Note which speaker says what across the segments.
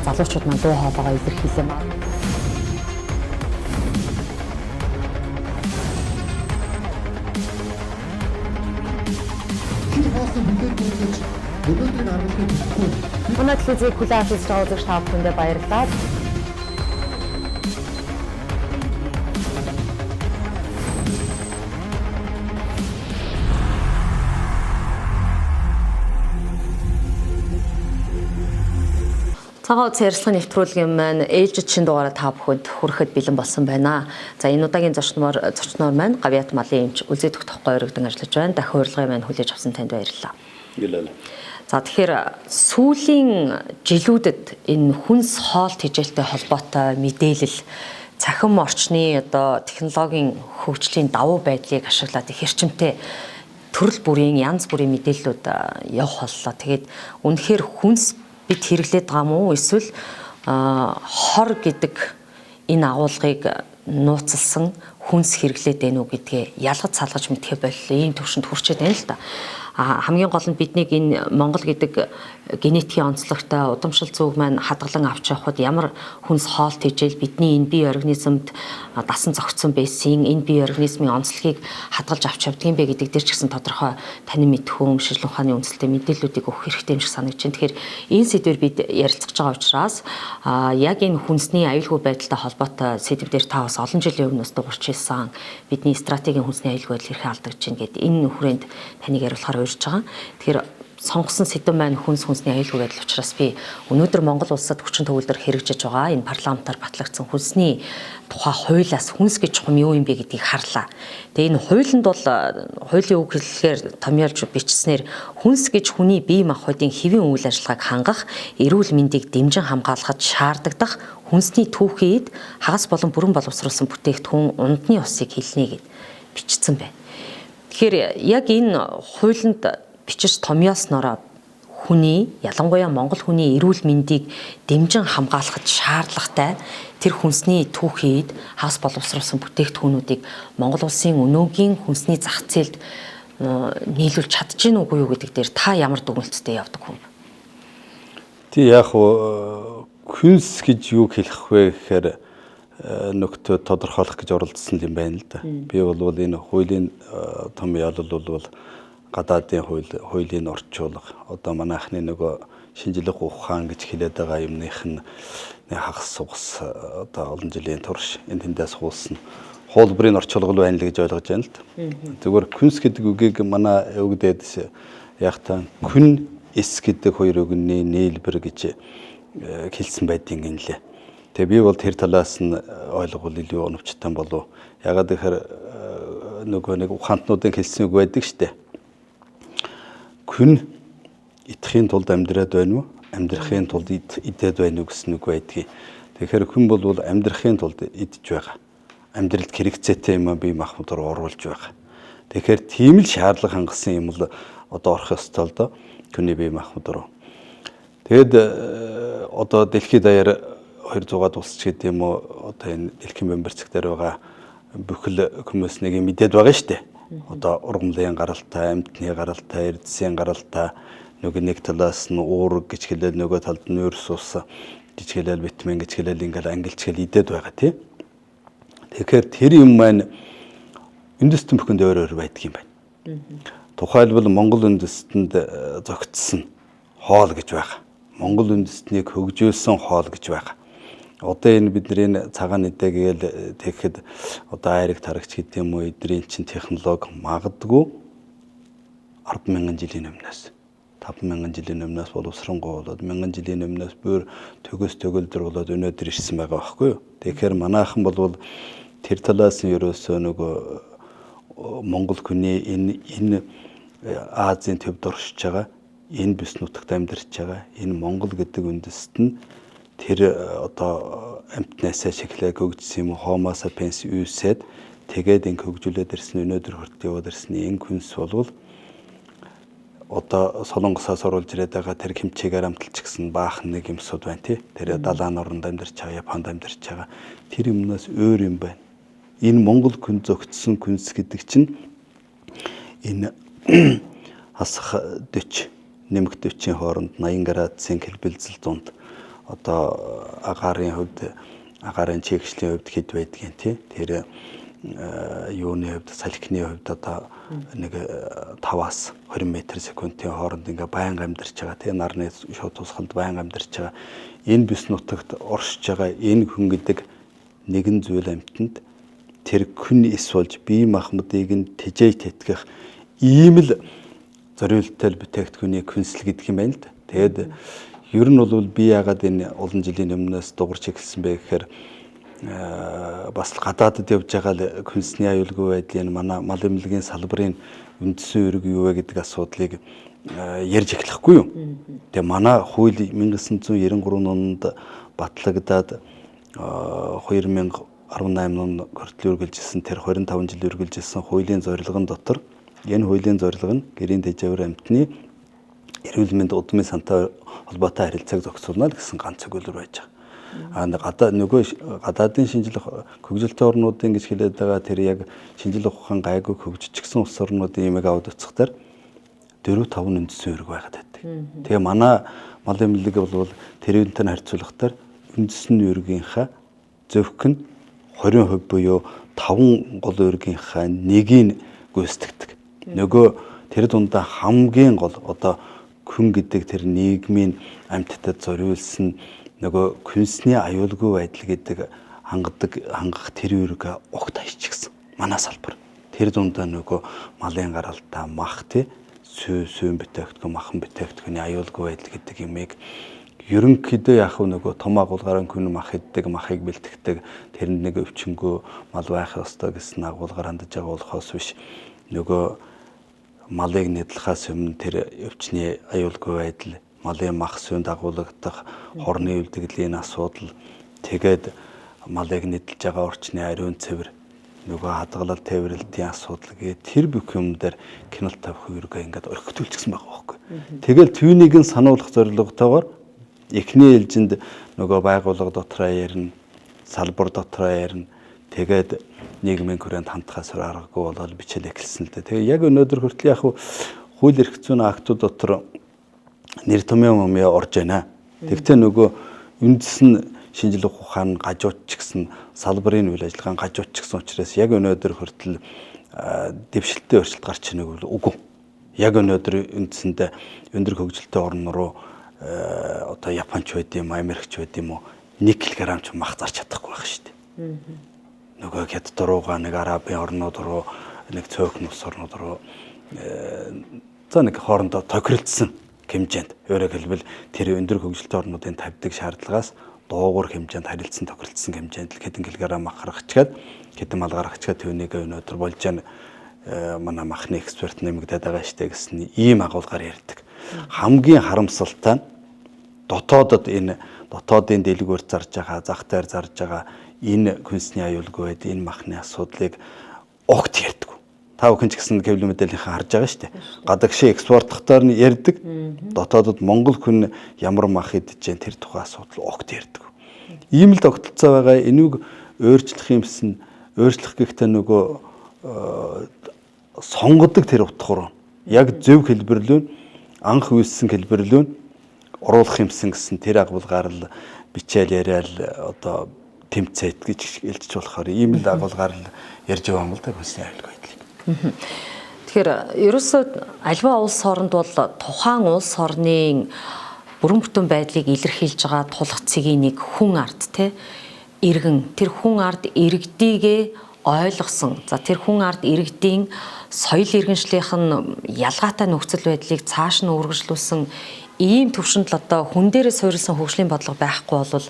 Speaker 1: Залуучууд маань дуу хоолойгоо илэрхийлээ.
Speaker 2: Тэр хоосон бүлээн дүүргэж өнөөдрийн аргалыг өгөхгүй.
Speaker 1: Манай телевизийг хүлээн авч үзэж байгаа үзэгч та бүхэндээ баярлалаа. Цагаан утас ярилцлагын нэвтрүүлгийн маань ээлжид шин дугаараа та бүхэнд хүрэхэд бэлэн болсон байна. За энэ удаагийн зочноор маань Гавьяат малын эмч Үлзий тогтохгүй өргөдөн ажиллаж байна. Дахин урилгын маань хүлээж авсан танд баярлалаа.
Speaker 3: Гэлээ.
Speaker 1: За тэгэхээр сүүлийн жилүүдэд энэ хүнс хоол тэжээлтэй холбоотой мэдээлэл цахим орчны одоо технологийн хөгжлийн давуу байдлыг ашиглаад их эрчимтэй төрөл бүрийн янз бүрийн мэдээллүүд явах боллоо. Тэгээд үнэхээр хүнс бид хэрэглээд байгаа мó эсвэл хор гэдэг энэ агуулгыг нууцлсан хүнс хэрэглээд байна уу гэдгээ ялгаж салгаж мэдхэ боллоо. Ийм төвшөнд хүрчээд байна л да. Хамгийн гол нь биднийг энэ Монгол гэдэг генетикийн онцлогтой удамшил зүг маань хадгалан авч явхад ямар хүнс хоол тэжээл бидний энэ бие организмд дасан зохицсон байсан энэ бие организмын онцлогийг хадгалж авч явдаг юм бэ гэдэг дээр ч гэсэн тодорхой танин мэдхүйн шинжилгээ ухааны үндэслэлтэй мэдээллүүдийг өгөх хэрэгтэй юм шиг санагдаж байна. Тэгэхээр энэ сэдвээр бид ярилцах байгаа учраас яг энэ хүнсний аюулгүй байдалтай холбоотой сэдв дээр та бас олон жилийн өмнөөс дуурч ирсэн бидний стратегийн хүнсний аюулгүй байдал хэрхэн алдагдж байна гэдэг энэ хүрээнд таныг яриулахаар урьж байгаа. Тэгэхээр сонгосон сэдэв маань хүнсний аюулгүй байдал учраас би өнөөдөр Монгол улсад хүчин төгөлдөр хэрэгжиж байгаа энэ парламентаар батлагдсан хүнсний тухай хуулиас хүнс гэж чухам юу юм бэ гэдгийг харлаа. Тэгээ энэ хуулинд бол хуулийн үг хэллэгээр томьёолж бичснээр хүнс гэж хүний бие махбодын хэвийн үйл ажиллагааг хангах, эрүүл мэндийг дэмжин хамгаалахад шаардлагадах хүнсний түүхийд хагас болон бүрэн боловсруулсан бүтээгдэхүүн ундны усыг хэлнэ гэд бичсэн байна. Тэгэхээр яг энэ хуулинд бичиж томьёолсноороо хүний ялангуяа Монгол хүний эрүүл мэндийг дэмжин хамгаалахад шаардлагатай тэр хүнсний түүхийд хагас боловсруулсан бүтээгдэхүүнүүдийг Монгол улсын өнөөгийн хүнсний зах зээлд нийлүүлж чадж гин үгүй юу гэдэг дээр та ямар дүгнэлттэй явдаг хүн?
Speaker 3: Тий яг хүнс гэж юу хэлэх вэ гэхээр нөхдөө тодорхойлох гэж оролдсон юм байна л да. Би бол энэ хуулийн томьёолол бол гадаадын хуулийн орчуулга одоо манайхны нөгөө шинжлэх ухаан гэж хэлээд байгаа юмных нь хагас сугас одоо олон жилийн турш энэ тэндээс хуулсан хуулбарын орчуулга байна л гэж ойлгож байна л да. Зүгээр күнс гэдэг үгийг манай өгдөөд яг та күн эс гэдэг хоёр үгний нийлбэр гэж хэлсэн байдгийг юм лээ. Тэгээ би бол тэр талаас нь ойлгол илүү оновчтой болов. Ягаад гэхээр нөгөө нэг ухаантнуудын хэлсэн үг байдаг штэ. Күн идэхийн тулд амьдраад байна уу? Амьдрахын тулд идээд байна уу гэсэн үг байдгийг. Тэгэхээр хүн бол амьдрахын тулд идэж байгаа. Амьдралд хэрэгцээтэй юм бие махбод руу оруулж байгаа. Тэгэхээр тийм л шаардлага хангасан юм л одоо орох ёстой л доо хүний бие махбод руу. Тэгэд одоо дэлхийд даяар 200-аад улс ч гэдэг юм уу одоо энэ дэлхийн бямбарцэг дээр байгаа бүхэл хүмүүс нэг юм мэдээд байгаа шүү дээ. Одоо ургамлын гаралтай, амьтны гаралтай, эрдэсийн гаралтай нөгөө нэг талаас нь уураг гэж хэлээл нөгөө талд нь өрс ус гэж хэлээл витамин гэж хэлээл ингээл ангилч хэл идээд байгаа тий. Тэгэхээр тэр юм маань үндэстэн бүхэнд өөр өөр байдаг юм байна. Тухайлбал Монгол үндэстэнд зохицсон хоол гэж байгаа. Монгол үндэстнийг хөгжүүлсэн хоол гэж байгаа. Одоо энэ бидний энэ цагаан эдээ гээл тэгэхэд одоо айраг тарагч гэдэг юм уу эдрийн чинь технологи магадгүй 10,000 жилийн өмнөөс 5,000 жилийн өмнөөс боловсронгуй болоод 1,000 жилийн өмнөөс бүр төгөөс төгөлдөр болоод өнөөдөр ирсэн байгаа байхгүй юу. Тэгэхээр манайхан бол тэр талаас нь ерөөсөө нөгөө Монгол хүний энэ Азийн төвд оршиж байгаа энэ бүс нутагт амьдарч байгаа энэ Монгол гэдэг үндэст нь тэр одоо амьтнаасаа шиглээ хөгжсөн юм Homo sapiens үүсээд тэгээд ингэ хөгжүүлээд ирсэн өнөөдөр хүртэл яваад ирсэн энэ хүнс болвол одоо Солонгосоос оруулж ирээд байгаа тэр хэмчээгээр амталч гэсэн баахан нэг юмсууд байна тий. Тэр далайн оронд амьдарч байгаа, Японд амьдарч байгаа тэр юмнаас өөр юм байна. Энэ Монгол хүн зөгцсөн хүнс гэдэг чинь энэ хасах 40 нэмэх 40-ийн хооронд 80 градусын хэлбэлзэл зунд Одоо агаарын хувьд, агаарын чийгшлийн хувьд хэд байдгийг тий. Тэр юуны хувьд, салхины хувьд одоо нэг 5-аас 20 метр секундын хооронд ингээ байнга амьдарч байгаа тий. Нарны шууд тусгалд байнга амьдарч байгаа. Энэ бүс нутагт оршиж байгаа энэ хүн гэдэг нэгэн зүйл амьтанд тэр хүн эс болж бие махбодыг нь тэжээж тэтгэх ийм л зориулттай бүтээгдэхүүний күнсэл гэдэг юм байна л да. Тэгээд ер нь бол би яагаад энэ олон жилийн өмнөөс дуурч эхэлсэн бэ гэхээр бас гадаадд явж байгаа күнсний аюулгүй байдлын манай мал эмнэлгийн салбарын үндсэн үүрэг юу вэ гэдэг асуудлыг ярьж эхлэхгүй юу. Тэгээ манай хууль 1993 онд батлагдаад 2018 он хүртэл үргэлжилсэн тэр 25 жил үргэлжилсэн хуулийн зорилгон дотор энэ хуулийн зорилго нь гэрийн тэжээвэр амьтны эрүүл мэнд удмын сантай холбоотой харилцааг зохицуулна л гэсэн ганц өгүүлбэр байж байгаа. А гадаа нөгөө гадаадын шинжлэх хөгжилтэй орнуудын гэж хэлээд байгаа тэр яг шинжлэх ухаан гайгүй хөгжчихсэн улс орнуудын имийг аваад үзэхдээ 4 5 үндсэн үүрэг байгаад байдаг. Тэгээ манай мал эмнэлэг бол тэр үүнтэй харьцуулахдаар үндсэн үүргийнхаа зөвхөн нь 20% буюу 5 гол үүргийнхаа нэгийг гүйцэтгэдэг. Нөгөө тэр дундаа хамгийн гол одоо хүн гэдэг тэр нийгмийн амьтдад зориулсан нөгөө күнсний аюулгүй байдал гэдэг хангадаг хангах тэр үүргээ угт хайчихсан. Манай салбар. Тэр дундаа нөгөө малын гаралтаа мах тий сүүн бүтээгдэхүүн, махан бүтээгдэхүүний аюулгүй байдал гэдэг юмыг ерөнхийдөө яг нөгөө том агуулгаараа хүн мах иддэг, махыг бэлтгэдэг, тэрэнд нэг өвчнгөө мал байх ёстой гэсэн агуулгаар хандаж байгаа болохоос биш нөгөө малыг нядлахаас өмнө тэр өвчний аюулгүй байдал, малын мах сүйн дагуулгадах хорны үлдэгдлийн асуудал, тэгээд малыг нэдэлж байгаа орчны ариун цэвэр, нөгөө хадгалал тээвэрлэлтийн асуудал гээ тэр бүх юм дээр кинол тавих үүргээ ингээд орхитүүлчихсэн байгаа байхгүй. Тэгэл түүнийг нь сануулах зорилготойгоор эхний ээлжинд нөгөө байгууллага дотроо ярина, салбар дотроо ярина. Тэгээд нийгмийн хүрээнд хандхаас аргагүй болоод бичээл эхэлсэн л дээ. Тэгээ яг өнөөдөр хүртэл яг хууль эрх зүйн актууд дотор нэр томьёо момьё орж байна. Тэгтээ нөгөө үндсэн шинжлэх ухаан гажуудчихсан, салбарын үйл ажиллагаан гажуудчихсан учраас яг өнөөдөр хүртэл дэвшилттэй өөрчлөлт гарч ийнэ гэвэл үгүй. Яг өнөөдөр үндсэндээ өндөр хөгжилтэй орн руу одоо Японч байд юм, Америкч байд юм уу 1 кг ч мах зарч чадахгүй байх шүү дээ. Нөгөө хятад руугаа, нэг Арабын орнууд руу, нэг цөөхөн улс орнууд руу за нэг хоорондоо тохиролцсон хэмжээнд, өөрөөр хэлбэл тэр өндөр хөгжилтэй орнуудын тавьдаг шаардлагаас дуугуур хэмжээнд харилцсан тохиролцсон хэмжээнд л хэдэн килограмм мах гаргачгаад, хэдэн мал гаргачгаад түүнийг өнөөдөр болж манай махны эксперт нэмэгдээд байгаа штэ гэсэн ийм агуулгаар ярьдаг. Хамгийн харамсалтай нь дотоодод энэ дотоодын дэлгүүр зарж байгаа, зах дээр зарж байгаа энэ күнсний аюулгүй байд, энэ махны асуудлыг огт ярьдаг. Та бүхэн ч гэсэн хэвлэл мэдээллийнхаа харж байгаа шүү дээ. Гадагшийн экспортлохтоор нь ярьдаг. Дотоодод Монгол хүн ямар мах идэж जैन тэр тухай асуудал огт ярьдаг. Ийм л тогтолцоо байгаа. Энийг өөрчлөх юмсан, өөрчлөх гэхдээ нөгөө сонгодог тэр утгаар яг зөв хэлбэрлүү анх үүссэн хэлбэрлүү оруулах юмсан гэсэн тэр агуулгаар л бичээл яриад одоо тэмцээт гэж хэлчих болохоор ийм л агуулгаар л ярьж байгаа юм л да хүнсний аюулгүй байдлыг.
Speaker 1: Тэгэхээр ерөөсөө альва улс оронд бол тухайн улс орны бүрэн бүтэн байдлыг илэрхийлж байгаа тулах цэгийн нэг хүн ард те иргэн тэр хүн ард иргэдийгээ ойлгосон. За тэр хүн ард иргэдийн соёл иргэншлийнх нь ялгаатай нөхцөл байдлыг цааш нь үргэлжлүүлсэн ийм төвшөнд л одоо хүн дээрээ суурилсан хөгжлийн бодлого байхгүй бол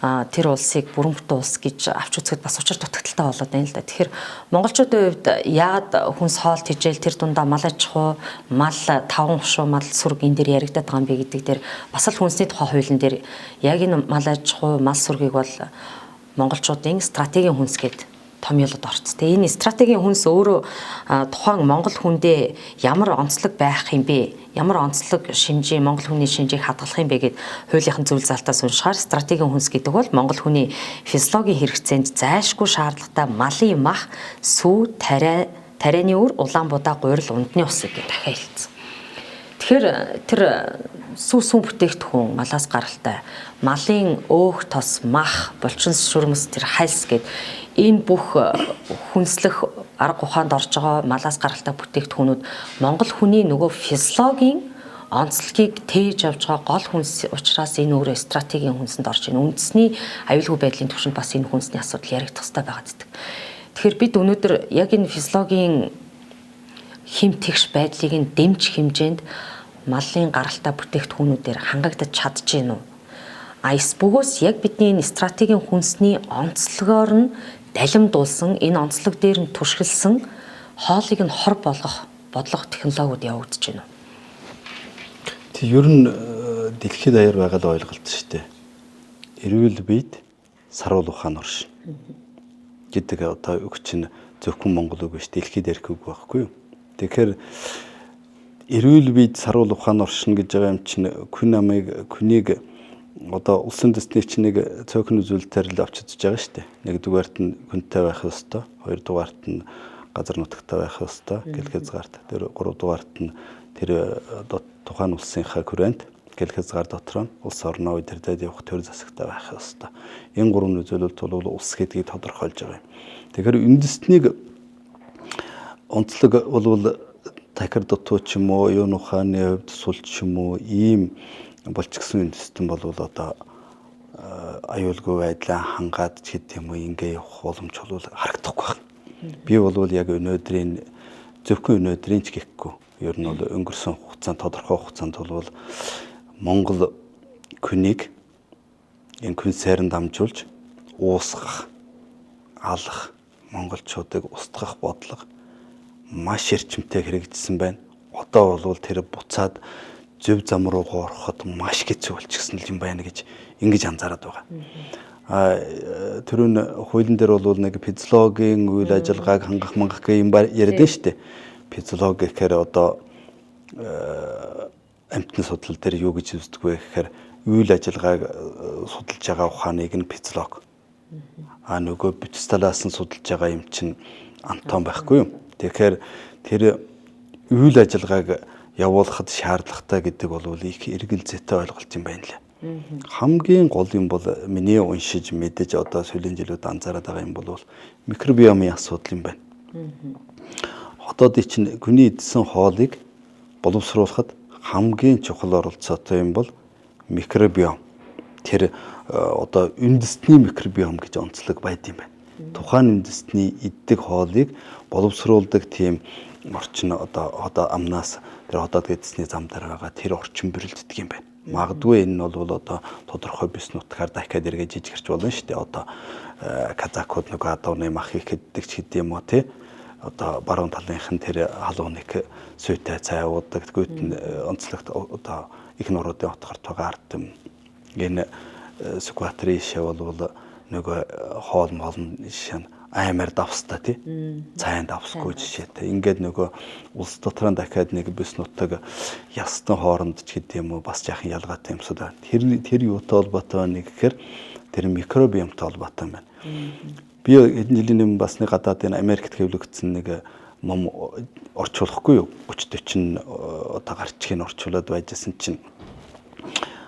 Speaker 1: тэр улсыг бүрэн бүтэн улс гэж авч үзэхэд бас учир дутагдaltaй болоод байна л да. Тэгэхээр монголчуудын хувьд яагаад хүнс хоол тэжээл тэр дундаа мал аж ахуй, мал таван хушуу, мал сүрг энэ дээр яригадаад байгаа юм бэ гэдэг дээр бас л хүнсний тухай хуулийн дээр яг энэ мал аж ахуй, мал сүргийг бол монголчуудын стратегийн хүнс гээд томьёолоод орц. Тэгээ энэ стратегийн хүнс өөрөө тухайн монгол хүндээ ямар онцлог байх юм бэ? Ямар онцлог шинжээ монгол хүний шинжийг хадгалах юм бэ гэд хуулийнхын зөвлөл залтаас уншихаар стратегийн хүнс гэдэг бол монгол хүний физиологийн хэрэгцээнд зайлшгүй шаардлагатай малын мах, сүү, тариа, тарианы үр, улаан будаа, гурил, ундны ус гэж дахиад хэлсэн. Тэгэхээр тэр сүү сүүн бүтээгдэхүүн малаас гаралтай малын өөх тос мах булчин шүрмэс тэр хальс гэд энэ бүх хүнслэх арга ухаанд орж байгаа малаас гаралтай бүтээгдэхүүнүүд Монгол хүний нөгөө физиологийн онцлогийг тээж авч байгаа гол хүнс учраас энэ өөрөө стратегийн хүнсэнд орж ийн. Үндэсний аюулгүй байдлын түвшинд бас энэ хүнсний асуудал яригдах хэрэгтэй байгаа гэдэг. Тэгэхээр бид өнөөдөр яг энэ физиологийн хэм тэгш байдлыг нь дэмжих хэмжээнд малын гаралтай бүтээгдэхүүнүүдээр хангагдаж чадж гин үү? А эс бөгөөс яг бидний энэ стратегийн хүнсний онцлогоор нь далимдуулсан энэ онцлог дээр нь түшгэлсэн хоолыг нь хор болгох бодлого технологиуд явагдаж байна уу?
Speaker 3: Тэг ер нь дэлхийд даяар байгаа л ойлголт шүү дээ. Эрүүл биед саруул ухаан оршин гэдэг одоо үг чинь зөвхөн монгол үг биш, дэлхийд ярих үг байхгүй юу? Тэгэхээр эрүүл биед саруул ухаан оршин гэж байгаа юм чинь күн амыг күнийг одоо улсын үндэстний чинь нэг цөөхөн үзүүлэлтээр л авч үзэж байгаа шүү дээ. Нэгдүгээрт нь хүнтэй байх ёстой, хоёрдугаарт нь газар нутагтай байх ёстой, гэл хязгаарт. Тэр гуравдугаарт нь тэр тухайн улсынхаа хүрээнд гэл хязгаар дотор нь улс орноо удирдах явах төр засагтай байх ёстой. Энэ гурван үзүүлэлт бол улс гэдгийг тодорхойлж байгаа юм. Тэгэхээр үндэстнийг онцлог бол тахир дутуу ч юм уу, оюун ухааны хувьд сул ч юм уу ийм болчихсон үндэстэн бол одоо аюулгүй байдлаа хангаад ч гэдэг юм уу ингээ явах боломж бол харагдахгүй байна. Би бол яг өнөөдрийн зөвхөн өнөөдрийн ч гэхгүй. Ер нь бол өнгөрсөн хугацаанд тодорхой хугацаанд бол Монгол күнийг энэ күн сайран дамжуулж уусгах, алах, монголчуудыг устгах бодлого маш эрчимтэй хэрэгжсэн байна. Одоо бол тэр буцаад зөв зам руугаа ороход маш хэцүү болчихсон юм байна гэж ингэж анзаараад байгаа. А түрүүн хуулийн дээр бол нэг физиологийн үйл ажиллагааг хангах мангах гэх юм яриад байна шүү дээ. Физиологи гэхээр одоо амьтны судлал дээр юу гэж үздэг вэ гэхээр үйл ажиллагааг судалж байгаа ухааныг нь физиологи. А нөгөө бүтц талаас нь судалж байгаа юм чинь анатом байхгүй юу? Тэгэхээр тэр үйл ажиллагааг явуулахад шаардлагатай гэдэг бол их эргэлзээтэй ойлголт юм байна лээ. Хамгийн гол юм бол миний уншиж мэдэж одоо сүүлийн жилүүд анзаараад байгаа юм бол микробиомын асуудал юм байна. Хотоодын чинь хүний идсэн хоолыг боловсруулахад хамгийн чухал оролцоотой юм бол микробиом. Тэр одоо үндэстний микробиом гэж онцлог байд юм байна. Тухайн үндэстний иддэг хоолыг боловсруулдаг тийм орчин одоо амнаас тэр хотод гэдсний зам дээр байгаа тэр орчин бүрэлддэг юм байна. Магадгүй энэ нь бол одоо тодорхой бис нутгаар дахиад эргэж жижигэрч болно шүү дээ. Одоо казакууд нөгөө адууны мах их гэдэг ч гэдэг юм уу тий. Одоо баруун талынх нь тэр халууныг сүйтэй цай уудаг, гүйт нь онцлогт одоо их нуруудын отгорт байгаа ард юм. Энэ Сүхбаатарын ишээ бол нөгөө хоол моол шин аймаар давстай тий. Цайн давсгүй жишээтэй. Ингээд нөгөө улс дотроо дахиад нэг бүс нутаг ястан хооронд ч гэдэг юм уу бас жаахан ялгаатай юмсууд байна. Тэр юутай холбоотой байна гэхээр тэр микробиомтой холбоотой юм байна. Би хэдэн жилийн өмнө бас нэг гадаад энэ Америкт хэвлэгдсэн нэг ном орчуулахгүй юу? 30 40 одоо гарчгийг орчуулад байжсэн чинь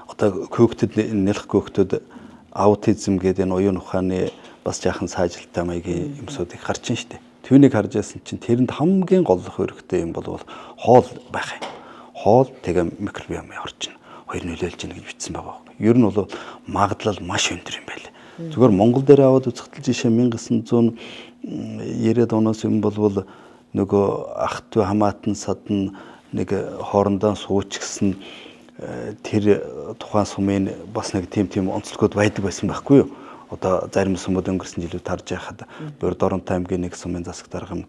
Speaker 3: одоо хөөгдөд нялх хөөгдөд аутизм гэдэг энэ оюун ухааны бас жаахан саажилттай маягийн юмсуудыг харж ин штэ. Түүнийг харж байсан чинь тэрэнд хамгийн голлох хэрэгтэй юм бол хоол байх юм. Хоол тэгээ микробиомын орчин хоёр нөлөөлж гин гэж бичсэн байгаа. Ер нь бол магадлал маш өндөр юм байл. Зүгээр Монгол дээр аваад үзэхдээ жишээ 1990-ад оноос юм бол нөгөө ах トゥ хамаатан садан нэг хоорондоо суучихсан тэр тухайн сумын бас нэг тийм онцлогуд байдаг байсан байхгүй юу? Одоо зарим сумууд өнгөрсөн жилүүд харж байхад Бурд Оронтой аймгийн нэг сумын засаг дарга нь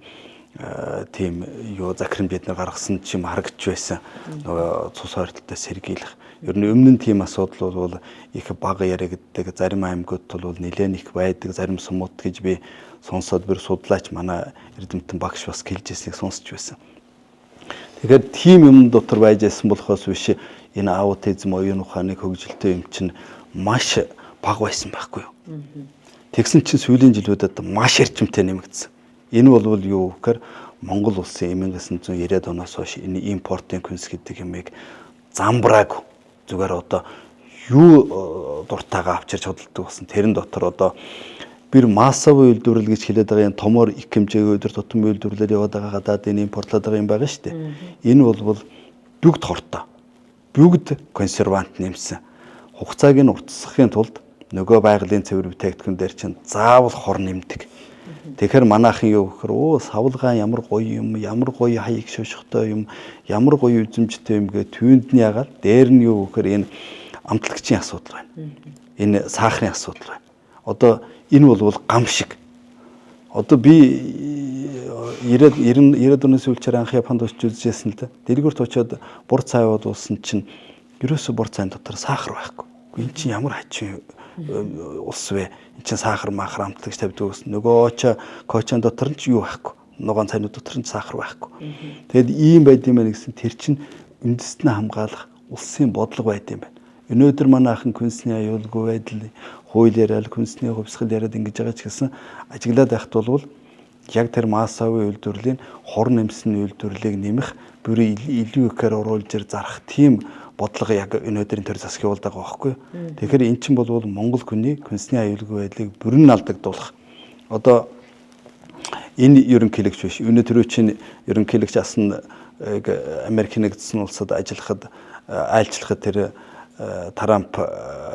Speaker 3: тийм юу захирамж эднэр гаргасан ч юм харагдч байсан. Нөгөө цус хойртолтой сэргийлэх. Ер нь өмнө нь тийм асуудал бол их бага яригддаг. Зарим аймагуд бол нэлээд их байдаг. Зарим сумууд гэж би сонсоод бүр судлаач манай эрдэмтэн багш бас хэлжсэнийг сонсч байсан. Тэгэхээр тийм юм дотор байж байсан болохоос биш энэ аутизм оюун ухааны хөгжилтэй юм чинь маш бага байсан байхгүй юу? Тэгсэн чинь сүүлийн жилүүдэд маш эрчимтэй нэмэгдсэн. Энэ бол юу гэхээр Монгол улсын 1990-ад оноос хойш энэ импортын күнс гэдэг юмыг замбрааг зүгээр одоо юу дуртайгаа авчирч хөдөлдөг болсон. Тэрэн дотор одоо бир массовый үйлдвэрлэл гэж хэлээд байгаа юм томор их хэмжээгээр өдөр тутам үйлдвэрлэлээр яваад байгаа гадаад энэ импортлоод байгаа юм байгаа шүү дээ. Энэ бол бүгд хортой. Бүгд консервант нэмсэн. Хугацааг нь уртсахын тулд нөгөө байгалийн цэвэр бүтээгдэхүүн дээр чинь заавал хор нэмдэг. Тэгэхээр манайхан юу гэхээр өө савлгаан ямар гоё юм, ямар гоё хаяг шошготой юм, ямар гоё үзэмжтэй юм гэ түүнд нь ягаад дээр нь юу гэхээр энэ амтлагчийн асуудал байна. Энэ сахарын асуудал байна. Одоо энэ бол гам шиг. Одоо би 90 90 оны сүүлчээр анх Японд очиж үзчихсэн л да. Дэлгүүрт очиод бур цай яваад уусан чинь ерөөсө бур цайн дотор сахар байхгүй. Энд чинь ямар хачин улс вэ? Энд чинь сахар махар амтлагч тавьдаг гэсэн. Нөгөө очо кочон дотор нь ч юу байхгүй. Ногоон цайнууд дотор нь сахар байхгүй. Тэгэд ийм байд юм байна гэсэн тэр чинь үндэстнээ хамгаалах улсын бодлого байд юм байна. Өнөөдөр манай ахын күнсний аюулгүй байдал хууль яриад күнсний хувьсгал яриад ингэж байгаа ч гэсэн ажиглаад байхад бол яг тэр массовын үйлдвэрлэлийн хор нэмсэн үйлдвэрлэлийг нэмэх бүрийн илүү ихээр оруулж ир зарах тийм бодлого яг өнөөдрийн төр засаг явуулдаг байгаа байхгүй. Тэгэхээр эн чинь бол Монгол хүний күнсний аюулгүй байдлыг бүрэн алдагдуулах. Одоо энэ ерөнхийлөгч биш. Өнөөдөр чинь ерөнхийлөгч асан Америк нэгдсэн улсад ажиллахад айлчлахад тэр Трамп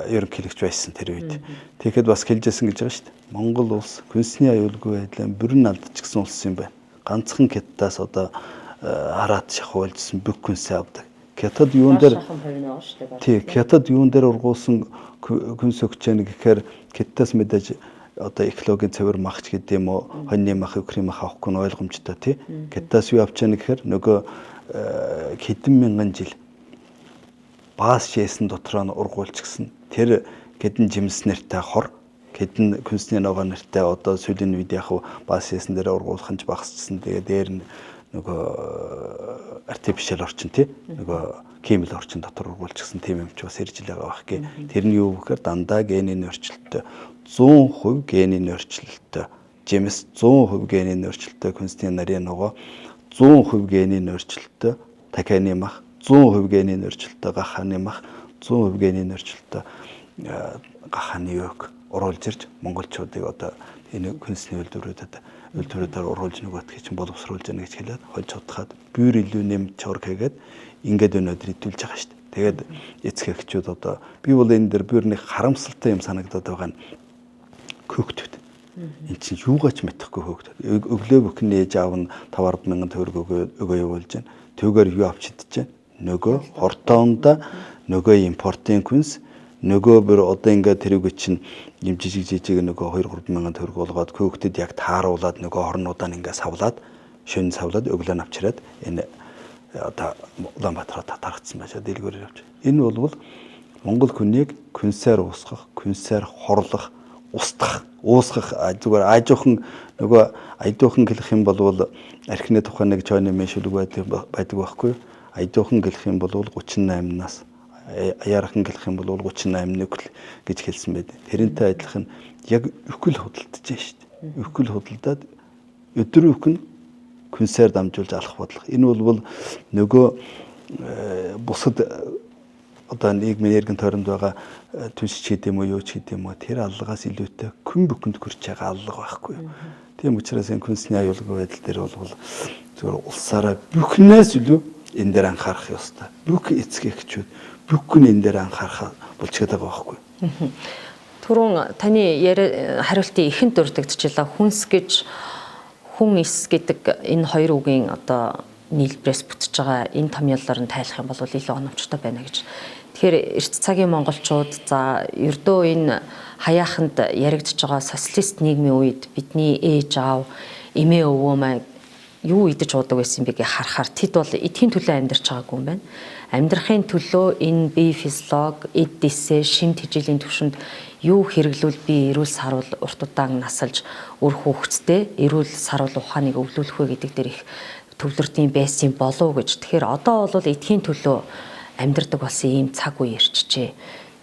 Speaker 3: ерөнхийлөгч байсан тэр үед. Тэгэхэд бас хэлжсэн гэж байгаа шүү дээ. Монгол улс күнсний аюулгүй байдлаа бүрэн алдчихсан улс юм байна. Ганцхан Хятадаас одоо хараат шахуулжсэн бүх күнсээ авдаг. Хятад юун дээр тий Хятад юун дээр ургуулсан күнс өгч яах гэхээр Хятадаас мэдээж одоо экологийн цэвэр махч гэдэг юм уу, хоньны мах, өхрийн мах авахгүй нь ойлгомжтой тий. Хятадаас юу авч яах гэхээр нөгөө хэдэн мянган жил баас шээсэн дотроо нь ургуулчихсан. Тэр хэдэн жимс нэртэй хор, хэдэн күнсний ногоо нэртэй одоо сүүлийн үед яг баас шээсэн дээр ургуулах нь ч багасчихсан. Тэгээ дээр нь нөгөө artificial орчин тий нөгөө химэл орчин дотор ургуулчихсан тийм юм ч бас ирж л байгаа байх гээ. Тэр нь юу гэхээр дандаа генийн өөрчлөлттэй 100% генийн өөрчлөлттэй жимс 100% генийн өөрчлөлттэй күнсний нарийн ногоо 100% генийн өөрчлөлттэй таканы мах 100% генийн өөрчлөлттэй гахааны мах 100% генийн өөрчлөлттэй гахааны юг оруулж ирж монголчуудыг одоо энэ күнсний үйлдвэрүүдээр уруулж нөгөөдхий чинь боловсруулж яана гэж хэлээд хольж хутгаад бүүр илүү нэм чор хийгээд ингээд өнөөдөр идүүлж байгаа шүү дээ. Тэгээд эцэг эхчүүд одоо би бол энэ дэр бүүр нэг харамсалтай юм санагдаад байгаа нь хөөхтүүд. Эн чинь юугаач мэдэхгүй хөөхтүүд. Өглөө бүхэн ээж аав нь 5 10 мянган төгрөг өгөө явуулж байна. Түүгээр юу авч идэж байна? Нөгөө хортоондоо нөгөө импортын күнс нөгөө бүр одоо ингээд тэрийг чинь юм жижиг жижиг нөгөө 2 3 мянган төгрөг болгоод хөөхдөд яг тааруулаад нөгөө хорнуудаа ингээд савлаад шөнө савлаад өглөө нь авчираад энэ одоо Улаанбаатарт татаргдсан байж дэлгүүрээр авч. Энэ бол Монгол хүнийг күнсээр уусгах, күнсээр хорлох, устгах, уусгах зүгээр аажуухан нөгөө айдуухан гэлэх юм бол архины тухай нэг чойны мэшүүлэг байдаг байхгүй юу? Айдуухан гэлэх юм бол 38 нас, аяархан гэлэх юм бол 38 нүгэл гэж хэлсэн байд. Тэрнтэй адилхан яг үхэл худалдаж шүү дээ. Үхэл худалдаад өдөр үхэн күнсээр дамжуулж алах бодлого. Энэ бол нөгөө бусад одоо нийгмийн эргэн тойронд байгаа түншч гэдэг юм уу юу ч гэдэг юм уу тэр аллагаас илүүтэй күн бүхэнд хүрч байгаа аллага байхгүй юу. Тийм учраас энэ күнсний аюулгүй байдал дээр бол зүгээр улсаараа бүхнээс илүү энэ дээр анхаарах ёстой. Бүх эцэг эхчүүд бүх хүн энэ дээр анхаарах болчиход байгаа байхгүй юу.
Speaker 1: Түрүүн таны яриа хариултын ихэнд дурддагчлаа. Хүнс гэж хүн эс гэдэг энэ хоёр үгийн одоо нийлбэрээс бүтэж байгаа энэ томьёолоор нь тайлах юм бол илүү оновчтой байна гэж. Тэгэхээр эрт цагийн монголчууд за ердөө энэ хаяаханд яригдж байгаа социалист нийгмийн үед бидний ээж аав, эмээ өвөө маань юу идэж уудаг байсан бэ гэж харахаар тэд бол эдхийн төлөө амьдарч байгаагүй юм байна. Амьдрахын төлөө энэ бие физиолог, эд дисээ, шим тэжээлийн түвшинд юу хэрэглүүл би эрүүл саруул урт удаан насалж үр хүүхэдтэй эрүүл саруул ухааныг өвлүүлэх вэ гэдэг дээр их төвлөрдөйн байсан болов гэж. Тэгэхээр одоо бол эдхийн төлөө амьдрдаг болсон ийм цаг үе ирчихжээ.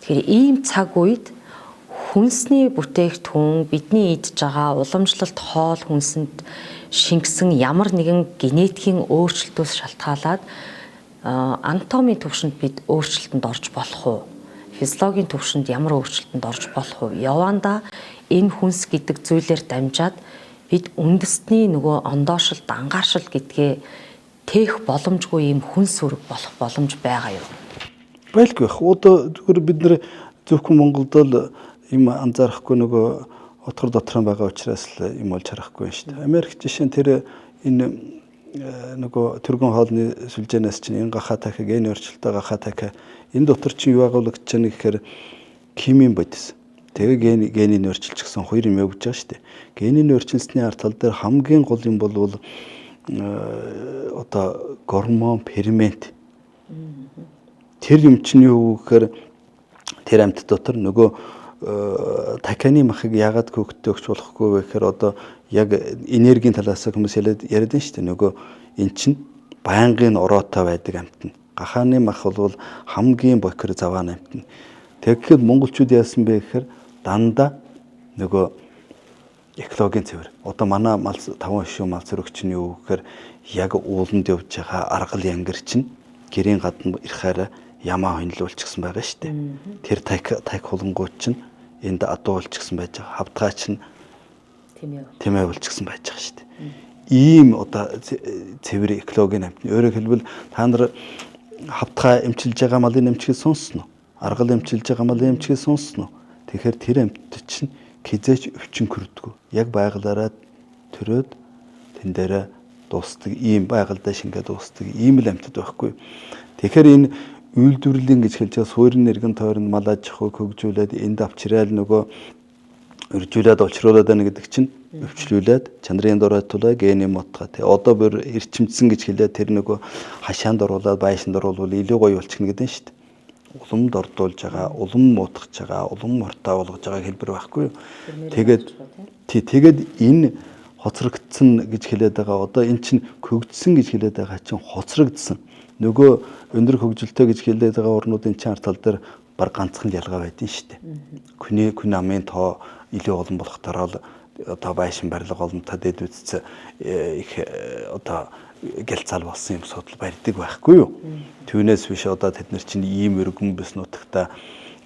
Speaker 1: Тэгэхээр ийм цаг үед хүнсний бүтээгдэхүүн бидний идж байгаа уламжлалт хоол хүнсэнд шингэсэн ямар нэгэн генетикийн өөрчлөлтөөс шалтгаалаад анатомийн түвшинд бид өөрчлөлтөнд орж болох уу? Физиологийн түвшинд ямар өөрчлөлтөнд орж болох уу? Явандаа энэ хүнс гэдэг зүйлээр дамжаад бид үндэстний нөгөө ондоошил, дангаашил гэдгээ тээх боломжгүй ийм хүнс үүрэг болох боломж байгаа юу?
Speaker 3: Байлгүй байх. Одоо зүгээр бид нэр зөвхөн Монголд л юм анзаарахгүй нөгөө отгор дотор байгаа учраас л юм болж харахгүй юм шүү дээ. Америк жишээ нь тэр энэ нөгөө түргэн хоолны сүлжээнээс чинь энэ гахаа дахи ген өөрчлөлтөө гахаа дахи энэ дотор чинь юу агуулгадж байгаа гэхээр химийн бодис. Тэгээ ген генийг өөрчилчихсэн хоёр юм явж байгаа шүү дээ. Генийг өөрчилсөний ард тал дээр хамгийн гол юм бол одоо гормон, фермент. Тэр юм чинь юу гэхээр тэр амьт дотор нөгөө таканы махыг яагаад хөөгтөө өгч болохгүй вэ гэхээр одоо яг энергийн талаас хүмүүс яриад байна шүү дээ. Нөгөө эн чинь байнгын ороотой байдаг амьт нь. Гахааны мах бол хамгийн бохир заваан амьт нь. Тэгэхээр монголчууд яасан бэ гэхээр дандаа нөгөө экологийн цэвэр. Одоо манай мал таван хөшөө мал зөрөгч нь юу гэхээр яг ууланд явж байгаа аргал янгир чинь гэрийн гадна ирэхээр ямаа хонилуулчихсан байгаа шүү дээ. Тэр тайк хулангууд чинь энд адуу болчихсон байж байгаа. Хавтгай чинь тэмээ болчихсон байж байгаа шүү дээ. Ийм одоо цэвэр экологийн амьтан. Өөрөөр хэлбэл та нар хавтгай эмчилж байгаа малын эмчгийг сонссон уу? Аргал эмчилж байгаа малын эмчгийг сонссон уу? Тэгэхээр тэр амьтад чинь хизээч өвчин көрдгөө. Яг байгалаараа төрөөд тэн дээрээ дуустдаг ийм байгальдаа шингээ дуустдаг ийм л амьтад байхгүй. Тэгэхээр энэ үйлдвэрлэлийн гэж хэлж байгаа суурин эргэн тойронд мал аж ахуйг хөгжүүлээд энд авчраал нөгөө өржүүлээд улчруулад байна гэдэг чинь өвчлүүлээд чанарын дурай тулаа гений мутгаа тий одоо бүр эрчимдсэн гэж хэлээд тэр нөгөө хашаанд оруулаад байшинд оруулвал илүү гоё болчихно гэдэг нь шүү дээ. Улам дордуулж байгаа, улам муутгаж байгаа, улам мортой болгож байгаа хэлбэр байхгүй юу? Тэгээд тий тэгээд энэ хоцрогдсон гэж хэлээд байгаа. Одоо эн чинь хөгжсөн гэж хэлээд байгаа чинь хоцрогдсон. Нөгөө өндөр хөгжилтэй гэж хэлээд байгаа орнуудын чинь ард тал дээр баг ганцхан ялгаа байдэн шүү дээ. Хүний хүн амын тоо илүү олон болох дараал одоо байшин барилга олонтой дэд үтц их одоо гялцаал болсон юм судал барьдаг байхгүй юу? Түүнээс биш одоо тэд нар чинь ийм өргөн бүс нутагта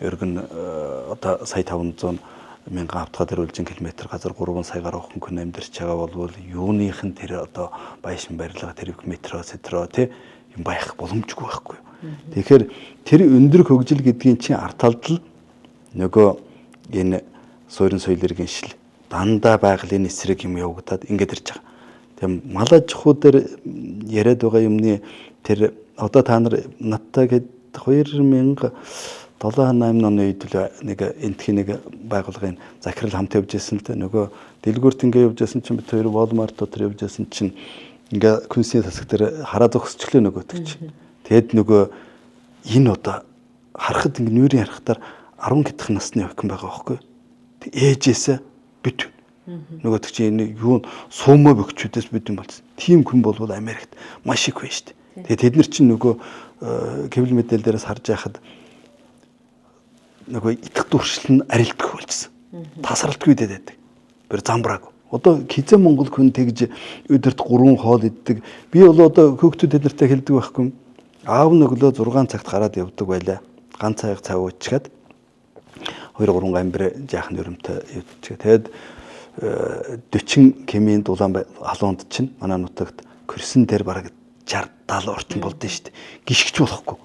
Speaker 3: өргөн одоо сая 500 мянган хавтгаа дөрвөлжин километр газар 3 сая гаруй хүн амьдарч байгаа болвол юуных нь тэр одоо байшин барилга тэр метро сетро тий юм байх боломжгүй байхгүй юу? Тэгэхээр тэр өндөр хөгжил гэдгийн чинь ард талд л нөгөө энэ суурин соёл иргэншил дандаа байгалийн эсрэг юм явагдаад ингээд ирж байгаа. Тийм мал аж ахуй дээр яриад байгаа юмны тэр одоо та нар надтай гээд 2007 8 оны үед л нэг энтхийн нэг байгууллагын захирал хамт явж байсан л да. Нөгөө дэлгүүрт ингээ явж байсан чинь бид хоёр Walmart дотор явж байсан чинь ингээ күнсний тасаг дээр хараа зогсчихлоо нөгөөдөг чинь. Тэгэд нөгөө энэ одоо харахад ингээ нүүрийн харахтаар 10 гидэх насны охин байгаа байхгүй. Ээжээсээ бит. Нөгөөдөг чинь энэ юу суумаа бөхчүүдээс бид юм болсон. Тийм хүн болвол Америкт маш их байна шүү дээ. Тэгээд тэд нар чинь нөгөө кабель мэдээлэл дээрээс харж байхад нөгөө итэх дуршил нь арилдах болчихсон. Тасралтгүй дэд байдаг. Бэр замбрааг. Одоо хизээ Монгол хүн тэгж өдөрт 3 хоол иддэг. Би бол одоо хөөхтүүд тэд нартай хэлдэг байхгүй юм. Аав нь өглөө 6 цагт гараад явдаг байлаа. Ганц аяг цав уучгаад 2 3 гамбир жаахан өрөмтэй явдчих. Тэгээд 40 км-ийн дулаан халуунд чинь манай нутагт көрсөн дээр бараг 60 70 орчим болдсон шүү дээ. Гიშгч болохгүй.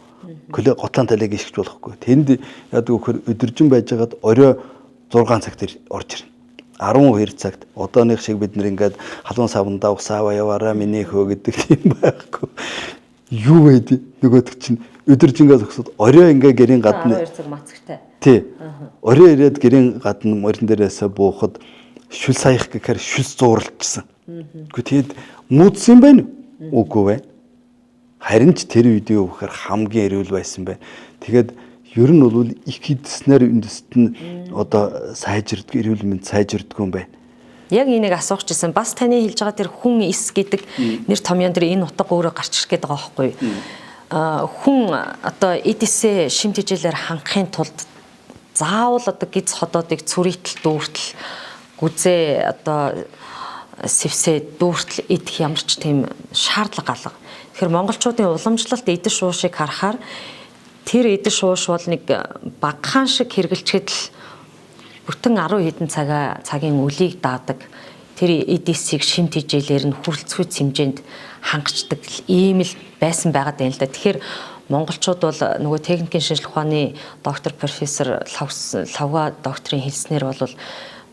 Speaker 3: Көлө готлан талыг гიშгч болохгүй. Тэнд яадаг вөхөр өдөржин байжгаад орой 6 цагт орж ирнэ. 12 цагт одооных шиг бид нэр ингээд халуун савндаа ус аваа яваараа миний хөө гэдэг тийм байхгүй. Юу вэ? Нөгөөдөг чинь өдөржингөө зогсоод орой ингээ гэрийн гадна
Speaker 1: 12 цаг мацагтай.
Speaker 3: Тий. Орой ирээд гэрийн гадна морин дээрээсээ буухад шүл саях гэхээр шүл зууралдчихсан. Үгүй тэгэд муудсан юм байна уу? Үгүй вэ. Харин ч тэр үед юу гэхээр хамгийн эрүүл байсан байна. Тэгээд ер нь бол их идснээр үндэст нь одоо сайжирдаг, эрүүл мэнд сайжирдаг юм байна.
Speaker 1: Яг энийг асуух гэсэн. Бас таны хэлж байгаа тэр хүн эс гэдэг нэр томьёон дээр энэ утга өөрөө гарч ирэх гээд байгаа байхгүй юу? Хүн одоо эд эсээ шим тэжээлээр хангахын тулд заавал одоо гиз ходоодыг цүрийтэл дүүртэл гүзээ одоо сэвсээ дүүртэл идэх ямар ч тийм шаардлага алга. Тэгэхээр монголчуудын уламжлалт идэж уушиг харахаар тэр идэж ууш бол нэг багахан шиг хэрэглэчихэд л бүтэн 10 хэдэн цагийн үлийг даадаг. Тэр эд эсийг шим тэжээлээр нь хүрэлцгүйц хэмжээнд хангачдаг ийм л байсан байгаад байна л да. Тэгэхээр монголчууд бол нөгөө техникийн шинжлэх ухааны доктор профессор Лавга докторийн хэлснээр бол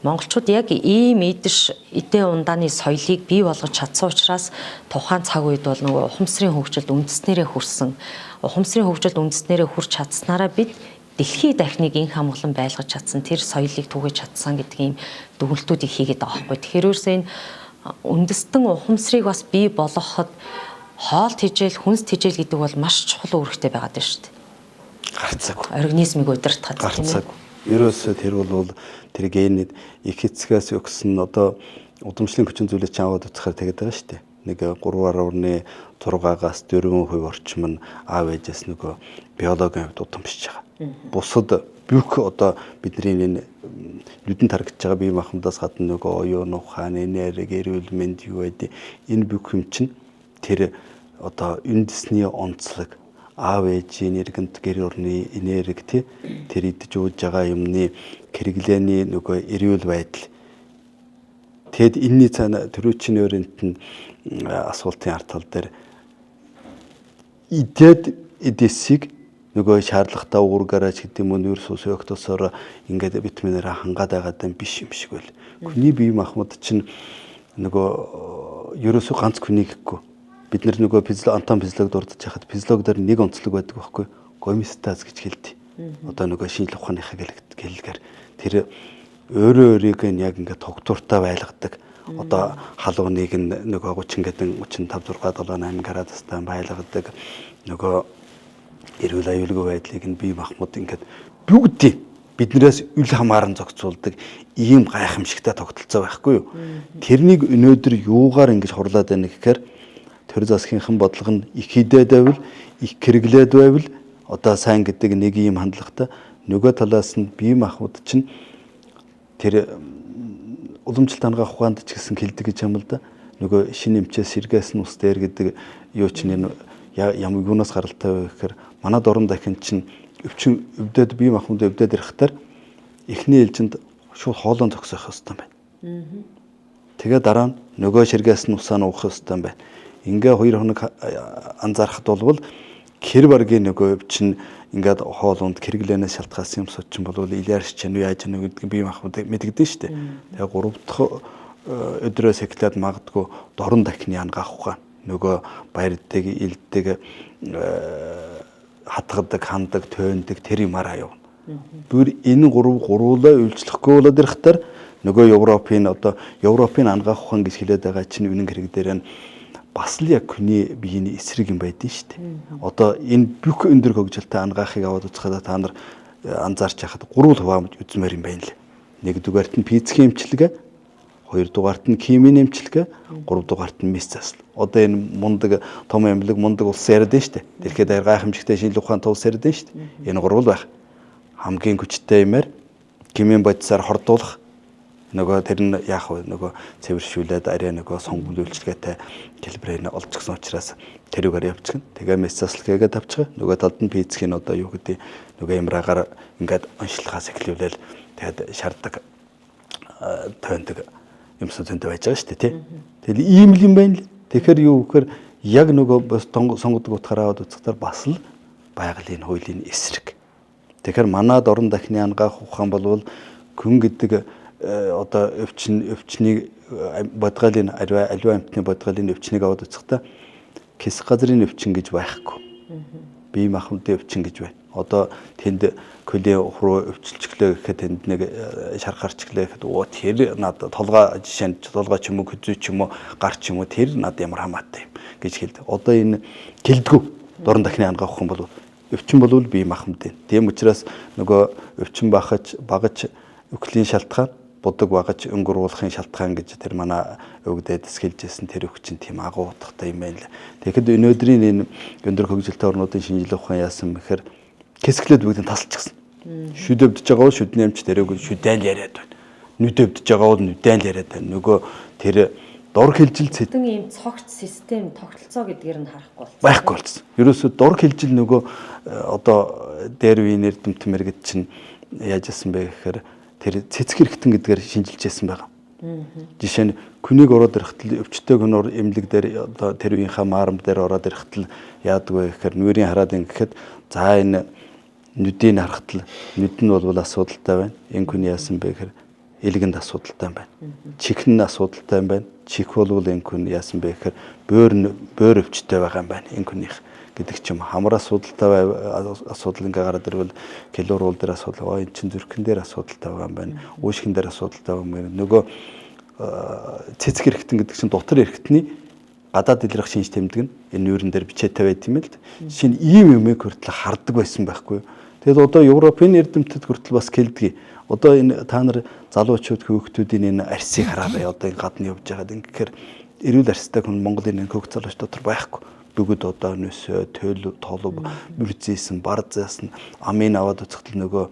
Speaker 1: монголчууд яг ийм идэж эдээ ундааны соёлыг бий болгож чадсан учраас тухайн цаг үед бол нөгөө ухамсарын хөгжилд үндэснэрээ хүрсэн. Ухамсарын хөгжилд үндэснэрээ хүрч чадсанараа бид дэлхий дахныг инх амгалан байлгаж чадсан, тэр соёлыг түгээж чадсан гэдэг ийм дүгнэлтүүдийг хийгээд байгаа байхгүй. Тэгэхээр ерөөсөө энэ үндэстэн ухамсарыг бас бий болгоход хоол тэжээл, хүнс тэжээл гэдэг бол маш чухал үүрэгтэй байгаад байна шүү дээ.
Speaker 3: Гарцаагүй.
Speaker 1: Организмыг удирдахад тийм ээ.
Speaker 3: Гарцаагүй. Ерөөсөө тэр бол тэр генид их эцгээс өгсөн одоо удамшлын хүчин зүйлийг ч аваад үзэхээр тэгээд байгаа шүү дээ. Нэг 3.6-аас 4% орчим нь аав ээжээс нөгөө биологийн хувьд удамшиж байгаа. Бусад бүх одоо бидний энэ нүдэнд харагдаж байгаа бие махбодоос гадна нөгөө оюун ухаан, энерги, эрүүл мэнд юу гэдэг энэ бүх юм чинь тэр одоо үндэсний онцлог аав ээжийн иргэнт гэр орны энерги тий тэр идэж ууж байгаа юмны хэрэглээний нөгөө эрүүл байдал. Тэгэд энэний цаана төрүүчийн өрөнд нь асуултын ард тал дээр идээд эдээсийг нөгөө шаардлагатай уургаараа ч гэдэг юм уу нүүр сус өгтөсөөр ингээд витаминаар хангаад байгаа юм биш юм шиг байл. Хүний бие махбод чинь нөгөө ерөөсөө ганц хүнийг гэхгүй. Бид нар нөгөө Антон физиолог дурдж яхад физиолог дээр нэг онцлог байдаг байхгүй гомеостаз гэж хэлдэг. Одоо нөгөө шинжлэх ухааныхаа гэлгээр тэр өөрөө өөрийг нь яг ингээд тогтвортой байлгадаг. Одоо халууныг нь нөгөө 30 гэдэг 35 6 7 8 градустай байлгадаг. Нөгөө эрүүл аюулгүй байдлыг нь бие махбод ингээд бүгдийг биднээс үл хамааран зохицуулдаг ийм гайхамшигтай тогтолцоо байхгүй юу? Тэрнийг өнөөдөр юугаар ингэж хурлаад байна гэхээр төр засгийнхан бодлого нь их хидээд байвал, их хэрэглээд байвал одоо сайн гэдэг нэг ийм хандлагатай, нөгөө талаас нь бие махбод чинь тэр уламжлалт ангаах ухаанд ч гэсэн хэлдэг гэж юм л да. Нөгөө шинэ эмчээс сэргээс нь ус дээр гэдэг юу чинь энэ ямар юунаас гаралтай вэ гэхээр манай дорн дахин чинь өвчин өвдөд бие махбод өвдөд ирэхтэр эхний ээлжинд шууд хоолон зогсоох ёстой юм байна. Тэгээ дараа нь нөгөө ширгээс нь усаа нуух ёстой юм байна. Ингээ 2 хоног анзаархад болвол хэр баргийн нөгөө өвчин ингээд хоолунд хэрэглээнээс шалтгаалсан юм сучин болвол илэрч чануу яаж чануу гэдэг бие махбод мэдэгдэн шүү дээ. Тэгээ 3 дахь өдрөөс эхлээд магадгүй дорн дахны ангаах ухаан нөгөө баярдаг, илдэг, хатгадаг, хандаг, тойндог тэр юмараа явна. Бүр энэ гурвуулаа үйлчлэхгүй болоод ирэхтэр нөгөө Европын одоо Европын ангаах ухаан гэж хэлээд байгаа чинь үнэн хэрэг дээр нь бас л яг хүний биеийн эсрэг юм байдэн шүү дээ. Одоо энэ бүх өндөр хөгжилтэй ангаахыг аваад үзэхэд та нар анзаарч яхад гурван хуваамж үзмээр юм байна лээ. Нэгдүгээрт нь физикийн эмчилгээ, хоёрдугаарт нь химийн эмчилгээ, гуравдугаарт нь мэс засал. Одоо энэ мундаг том эмнэлэг мундаг улс яриад байна шүү дээ. Дэлхийд даяар гайхамшигтай шинжлэх ухаантай улс яриад байна шүү дээ. Энэ гурвал байх. Хамгийн хүчтэй юмар химийн бодисоор хордуулах нөгөө тэр нь яах вэ? Нөгөө цэвэршүүлээд арай нөгөө сонгуул үйлчилгээтэй хэлбэрээр олж гисэн учраас тэрүүгээр явчихна. Тэгээ мэс заслахыгаа тавчих. Нөгөө талд нь физикийн одоо юу гэдэг нөгөө ямраагаар ингээд онцлохоос эхлүүлээл тэгээд шаарддаг тойндог юмсан зөндөө байж байгаа шүү дээ, тий. Тэгэл ийм л юм байна л. Тэгэхээр юу гэхээр яг нөгөө бас сонгодог утгаараа аваад үзэхдээ бас л байгалийн хуулийн эсрэг. Тэгэхээр манад орон дахны ангаах ухаан болвол күн гэдэг одоо өвчнийг бодгалын аливаа амьтны бодгалын өвчнийг аваад үзэхдээ кис газрын өвчин гэж байхгүй. Бие махбодын өвчин гэж байна. Одоо тэнд көлийн хуруу өвчлөчлөө гэхэд тэнд нэг шар гарчглаа гэхэд оо тэр над толгой жишээ нь толгой ч юм уу хөзөө ч юм уу гар ч юм уу тэр над ямар хамаатай юм гэж хэлдэг. Одоо энэ гэлдгүү дорн дахны ангаах хүн бол өвчин болвол бие махбодын. Тийм учраас нөгөө өвчин бахаж багаж өвхлийн шалтгаан будаг багаж өнгөрүүлэхийн шалтгаан гэж тэр манай өвгдөд хэлжсэн тэр өвчин тийм агуу утгатай юм байна л. Тэгэхэд өнөөдрийн энэ өндөр хөгжилтэй орнуудын шинжлэх ухаан яасан бэхээр кэсгэлээд бүгдийг тасалчихсан. Шүд өвдөж байгаа бол шүдний эмч дээрээ шүдэн л яриад байна. Нүд өвдөж байгаа бол нүдэн л яриад байна. Нөгөө тэр Дор хилжил
Speaker 1: Бүтэн ийм цогц систем тогтолцоо гэдгээр нь харахгүй болсон.
Speaker 3: Байхгүй болсон. Ерөөсөө дор хилжил нөгөө одоо дээр үеийн эрдэмтэн мэргэд чинь яаж яасан бэ гэхээр тэр цэцэг хэрэгтэн гэдгээр шинжилж яасан байгаа. Жишээ нь күнийг ороод ирэхтэл өвчтөй хүн эмнэлэг дээр одоо тэр үеийнхаа маарам дээр ороод ирэхтэл яадаг вэ гэхээр нүрийн хараад ингэхэд за энэ нүдийг харахтал нүд нь бол асуудалтай байна. Энэ хүн яасан бэ гэхээр элгэнд асуудалтай байна. Чих нь асуудалтай байна. Чих бол энэ хүн яасан бэ гэхээр бөөр өвчтэй байгаа юм байна. Энэ хүнийх гэдэг ч юм хамар асуудалтай асуудал ингээ гараад ирвэл калориул дээр асуудал, энэ чин зүрхэн дээр асуудалтай байгаа юм байна. Уушгин дээр асуудалтай байгаа юм байна. Нөгөө цэцэг эргэтэн гэдэг чинь дотор эргэтний гадаад илрэх шинж тэмдэг нь энэ нүүрэн дээр бичээтэй байт юм л. Жишээ нь ийм юмыг хүртэл хардаг байсан байхгүй юу? Тэгэд одоо Европын эрдэмтэд хүртэл бас кэлдэг. Одоо энэ та нар залуучууд хүүхдүүдийн энэ арсыг хараарай. Одоо энэ гадна явж байгаад ингэхээр эрүүл арстай хүн Монголын энэ хөөх залууч дотор байхгүй. Бүгд одоо нөсөө, төөл, толов, мөрзээсэн, бар заасан, амын аваад уцахтал нөгөө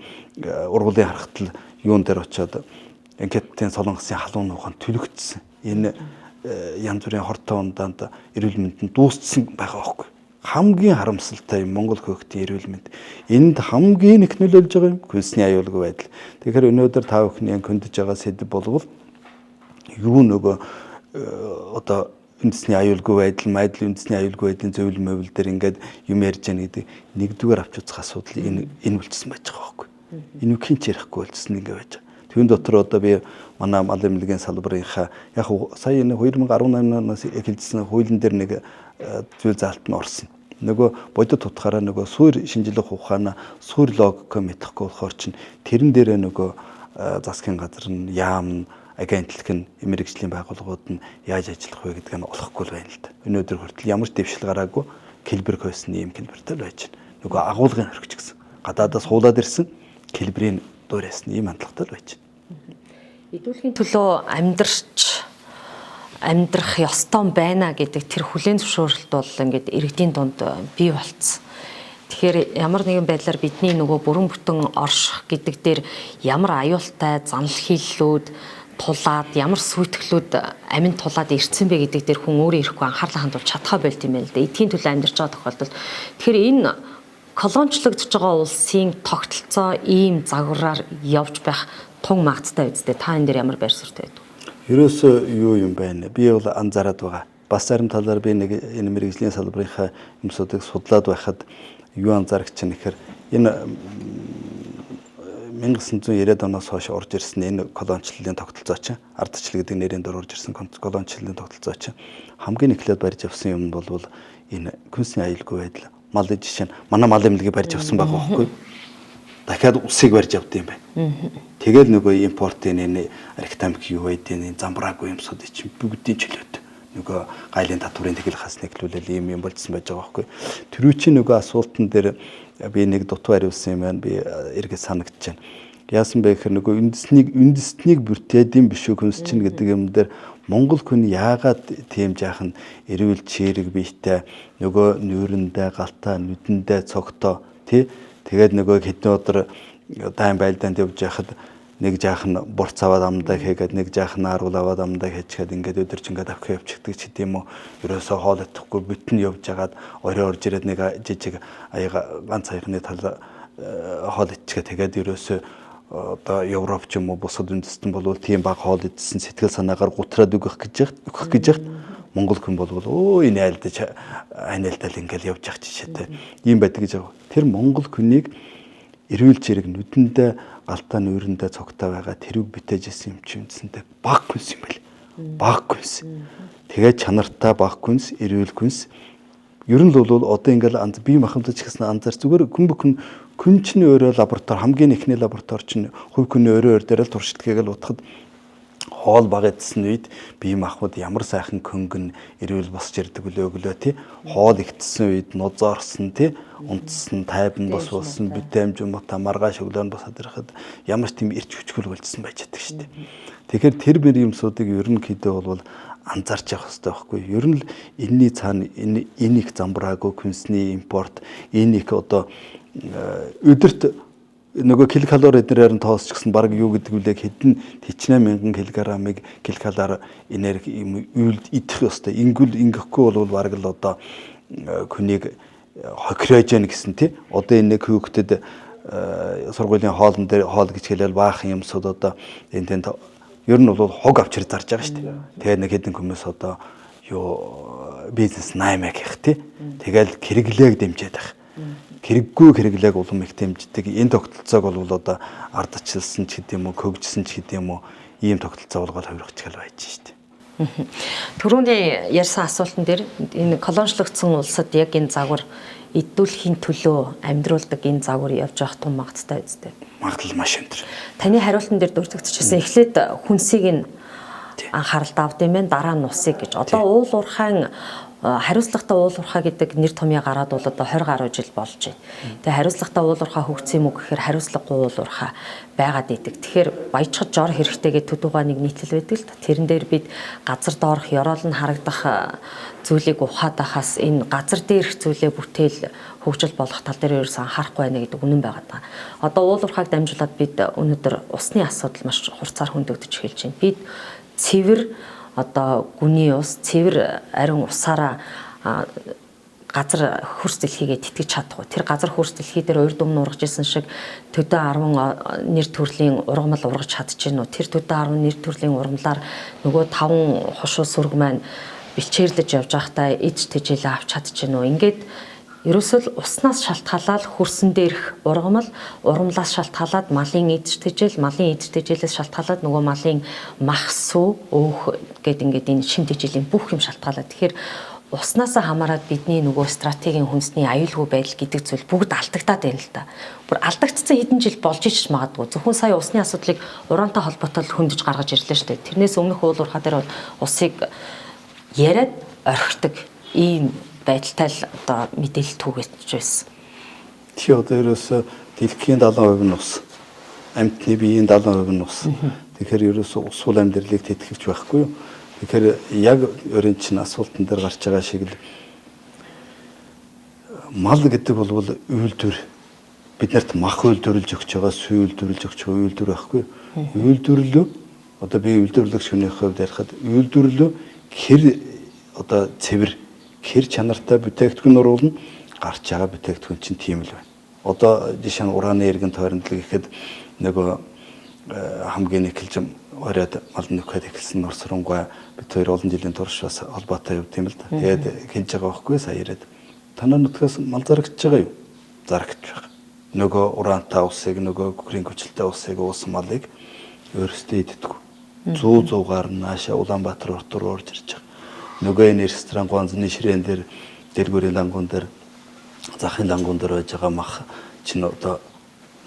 Speaker 3: ургуулын харахтал юун дээр очиод анкетын солонгосын халуун нуухан түлэгдсэн. Энэ янз бүрийн хортой ундаанд эрүүл мэнд нь дууссан байгаа байхгүй. Хамгийн харамсалтай юм Монгол хөөхтийн эрүүл мэнд. Энд хамгийн их нөлөөлж байгаа юм хөлсний аюулгүй байдал. Тэгэхээр өнөөдөр та бүхний көндөж байгаа сэдв болвол юу нөгөө одоо үндэсний аюулгүй байдал, майдал үндэсний аюулгүй байдлын зөвлөл мөвл дээр ингээд юм ярьж яана гэдэг нэгдүгээр авч үзэх асуудал энэ болчихсон байж байгаа байхгүй. Энэ үхин ч ярихгүй болчихсон ингээ байж байгаа. Түүн дотор одоо би манай мал эмнэлгийн салбарынхаа яг сая энэ 2018 оноос эхэлжсэн хуулийн дээр нэг зүйл заалт нь орсон. Нөгөө бодит утгаараа нөгөө суур шинжлэх ухаанаа суур логик мэдэхгүй болохоор чинь тэрэн дээрээ нөгөө засгийн газар нь яам нь агентлаг нь мэрэгжлийн байгууллагууд нь яаж ажиллах вэ гэдг нь олохгүй л байна л да. Өнөөдөр хүртэл ямар ч дэвшил гараагүй кэлбэр хойсны ийм кэлбэртэй л байж байна. Нөгөө агуулгын хөргөч гэсэн. Гадаадаас хуулаад ирсэн кэлбрийн дуурайсан ийм хандлагатай л байж байна.
Speaker 1: Идүүлэхийн төлөө амьдрч амьдрах ёстой байна гэдэг тэр хүлээн зөвшөөрөлт бол ингээд иргэдийн дунд бий болцсон. Тэгэхээр ямар нэгэн байдлаар бидний нөгөө бүрэн бүтэн орших гэдэг дээр ямар аюултай занал хийллүүд тулаад ямар сүйтгэлүүд амин тулаад ирсэн бэ гэдэг дээр хүн өөрөө ирэхгүй анхаарлаа хандуулж чадхаа болт юм байна л да. Эдгийн төлөө амьдарч байгаа тохиолдолд тэгэхээр энэ колоничлогдож байгаа улсын тогтолцоо ийм загвараар явж байх тун магадтай үстэй. Та энэ дээр ямар байр суурьтай байдаг вэ?
Speaker 3: Ерөөсөө юу юм байна? Би бол анзаараад байгаа. Бас зарим талаар би нэг энэ мэрэгжлийн салбарынхаа юмсуудыг судлаад байхад юу анзаарч чинь гэхээр энэ 1990-ад оноос хойш орж ирсэн энэ колоничлалын тогтолцоо чинь ардчлал гэдэг нэрийн дор орж ирсэн колоничлалын тогтолцоо чинь хамгийн эхлээд барьж авсан юм бол энэ күнсний аюулгүй байдал мал жишээ нь манай мал эмнэлгийг барьж авсан байгаа байхгүй. Дахиад усыг барьж авд юм байна. Тэгэл нөгөө импортын энэ архитамик юу байдیں۔ Замбраагүй юмсууд чинь бүгдийн чөлөөт. Нөгөө гайлын татврын тэгэл хас нэглүүлэл ийм юм болцсон байж байгаа байхгүй. Тэр чинь нөгөө асуултан дээр би нэг дутуу хариулсан юм байна. Би эргээд санагдаж байна. Яасан бэ гэхээр нөгөө үндэснийг бүртээд юм биш үү хүнс чинь гэдэг юм дээр Монгол хүн яагаад тийм жаахан эрүүл чирэг биетэй нөгөө нүүрэндээ галтаа нүдэндээ цогтоо тий тэгээд нөгөө хэдэн өдөр дайн байлдаанд явж яхад нэг жаахан бурц аваад амдаа хийгээд нэг жаахан ааруул аваад амдаа хийчихэд ингээд өдөрч ингээд авах явчихдаг ч гэдэм үү. Ерөөсөө хоол идэхгүй бүтэн явж хагаад орой орж ирээд нэг жижиг аяга ганц аягны тал хоол ичгээд тэгээд ерөөсөө одоо Европ ч юм уу бусад үндэстэн болвол тийм баг хоол идсэн сэтгэл санаагаар гутраад өгөх гэж яхад Монгол хүн болвол өө энэ айлдаж анайлдал ингээл явж явах жишээтэй ийм байдаг гэж байгаа. Тэр Монгол хүнийг эрүүл чирэг нүдэндээ галтаа нүүрэндээ цогтой байгаа тэрүүг бүтээж исэн юм чи үндсэндээ баг хүнс юм байл. Баг хүнс. Тэгээд чанартай баг хүнс, эрүүл хүнс. Ер нь л бол одоо ингээл бие махбодч гэсэн анзаар зүгээр хүн бүхэн хүн чинь өөрөө лаборатори хамгийн эхний лаборатори чинь хувь хүний өөрөө өөр дээр л туршилтгийг л утгад хоол баг идсэн үед бие махбод ямар сайхан көнгөн эрүүл босч ирдэг үлээ өглөө тий хоол ихтсэн үед нузаарсан тий унтсан тайван бос болсон бүтээмж юм та маргааш өглөө нь босоод ирэхэд ямар ч тийм эрч хүчгүй болжсон байж чаддаг шүү дээ. Тэгэхээр тэр бэр юмсуудыг ерөнхийдөө бол анзаарч явах хэрэгтэй байхгүй. Ер нь л энэний цаана энэ их замбраагүй күнсний импорт, энэ их одоо өдөрт Нөгөө килокалори эднэрээр нь тоосч гисэн баг юу гэдэг вүлээ хэдэн хичнээн мянган килограммыг килокалори энерги юм үйлд идэх ёстой. Ингүүл ингэхгүй бол баг л одоо хүнийг хохирож яах гэсэн тий. Одоо энэ нэг хүүхдэд сургуулийн хоолн дээр хоол гэж хэлээл баахан юмсууд одоо энэ тэнд ер нь бол хог авчир зарж байгаа шүү дээ. Тэгээд нэг хэдэн хүмүүс одоо юу бизнес наймаа гэх тий. Тэгэл хэрэглээг дэмжиж байх. Хэрэггүй хэрэглээг улам их дэмждэг. Энэ тогтолцоог бол одоо ардчилсан ч гэдэм үү, хөгжсөн ч гэдэм үү, ийм тогтолцоо болгоод хувиргачихал байж шүү дээ.
Speaker 1: Түрүүний ярьсан асуултан дээр энэ колоничлогдсон улсад яг энэ загвар идүүлэхийн төлөө амьдруулдаг энэ загвар явж явах тун магадтай үстэй.
Speaker 3: Магадлал маш өндөр.
Speaker 1: Таны хариултан дээр дурддагчсэн. Эхлээд хүнсийг нь анхаарал давд юм байна, дараа нь усыг гэж. Одоо уул уурхайн хариуцлагатай уул уурхай гэдэг нэр томьёо гараад бол одоо 20 гаруй жил болж байна. Тэгээ хариуцлагатай уул уурхай хөгжсөн юм уу гэхээр хариуцлагагүй уул уурхай байгаад идэг. Тэгэхээр баяжхад жор хэрэгтэй гэдэг төдийгаа нэг нийтлэл байдаг л та. Тэрэн дээр бид газар доорх ёроол нь харагдах зүйлийг ухаад ахаас энэ газар дээрх зүйлээ бүтээл хөгжил болгох тал дээр ерөөс анхаарахгүй байна гэдэг үнэн байгаад байгаа. Одоо уул уурхайг дамжуулаад бид өнөөдөр усны асуудал маш хурцаар хөндөгдөж эхэлж байна. Бид цэвэр одоо гүний ус, цэвэр ариун усаараа газар хөрс дэлхийгээ тэтгэж чадахгүй. Тэр газар хөрс дэлхий дээр урд өмнө ургаж исэн шиг төдөө 10 нэр төрлийн ургамал ургаж чадчихэв үү? Тэр төдөө 10 нэр төрлийн ургамлаар нөгөө 5 хушуу сүрэг маань бэлчээрлэж явж байхдаа иж тэжээлээ авч чадчихэв үү? Ингээд ерөөсөө л уснаас шалтгаалаад хөрсөн дээрх ургамал, ургамлаас шалтгаалаад малын идэж тэжээл, малын идэж тэжээлээс шалтгаалаад нөгөө малын мах сүү, өөх гэд ингээд энэ шим тэжээлийн бүх юм шалтгаалаад. Тэгэхээр уснаасаа хамаарат бидний нөгөө стратегийн хүнсний аюулгүй байдал гэдэг зүйл бүгд алдагдаад байна л та. Бүр алдагдсан хэдэн жил болж ич магадгүй. Зөвхөн сая усны асуудлыг ураантай холбоотой хөндөж гаргаж ирлээ шүү дээ. Тэрнээс өмнөх уул уурхай дээр бол усыг яриад орхидог ийм байдалтай л одоо мэдээлэл түгээч байсан.
Speaker 3: Тэгэхээр одоо ерөөсөө дэлхийн 70% нь ус. Амьтны биеийн 70% нь ус. Тэгэхээр ерөөсөө ус бол амьдралыг тэтгэвч байхгүй юу? Тэгэхээр яг өөрийн чинь асуултан дээр гарч байгаа шиг л мал гэдэг бол үйлдвэр биднэрт мах үйлдвэрлэж өгч байгаа, сүй үйлдвэрлэж өгч байгаа үйлдвэр байхгүй юу? Үйлдвэрлэлөө одоо би үйлдвэрлэгч хүний хувьд ярихад үйлдвэрлэлөө хэр одоо цэвэр хэр чанартай бүтээгдэхүүн оруулна гарч байгаа бүтээгдэхүүн чинь тийм л байна. Одоо жишээ нь ураны иргэн тойрондлог гэхэд нөгөө хамгийн никэлж оройд мал нөхөд эхэлсэн нурсрангуй бид хоёр олон жилийн турш бас холбоотой явд юм л да. Тэгээд хэлж байгаа байхгүй сая ирээд танаа нутгаас мал зарагдж байгаа юу? Зарагдж байгаа. Нөгөө ураантай усыг, нөгөө гүрийн хүчлэлтэй усыг уусан малыг өөрсдөө иддэг. 100-100-аар наашаа Улаанбаатар урт руу орж ирж байгаа. Нөгөө энэ ресторан гонзны ширээн дээр дэлгүүрийн лангуун дээр захын лангуун дээр байж байгаа мах чинь одоо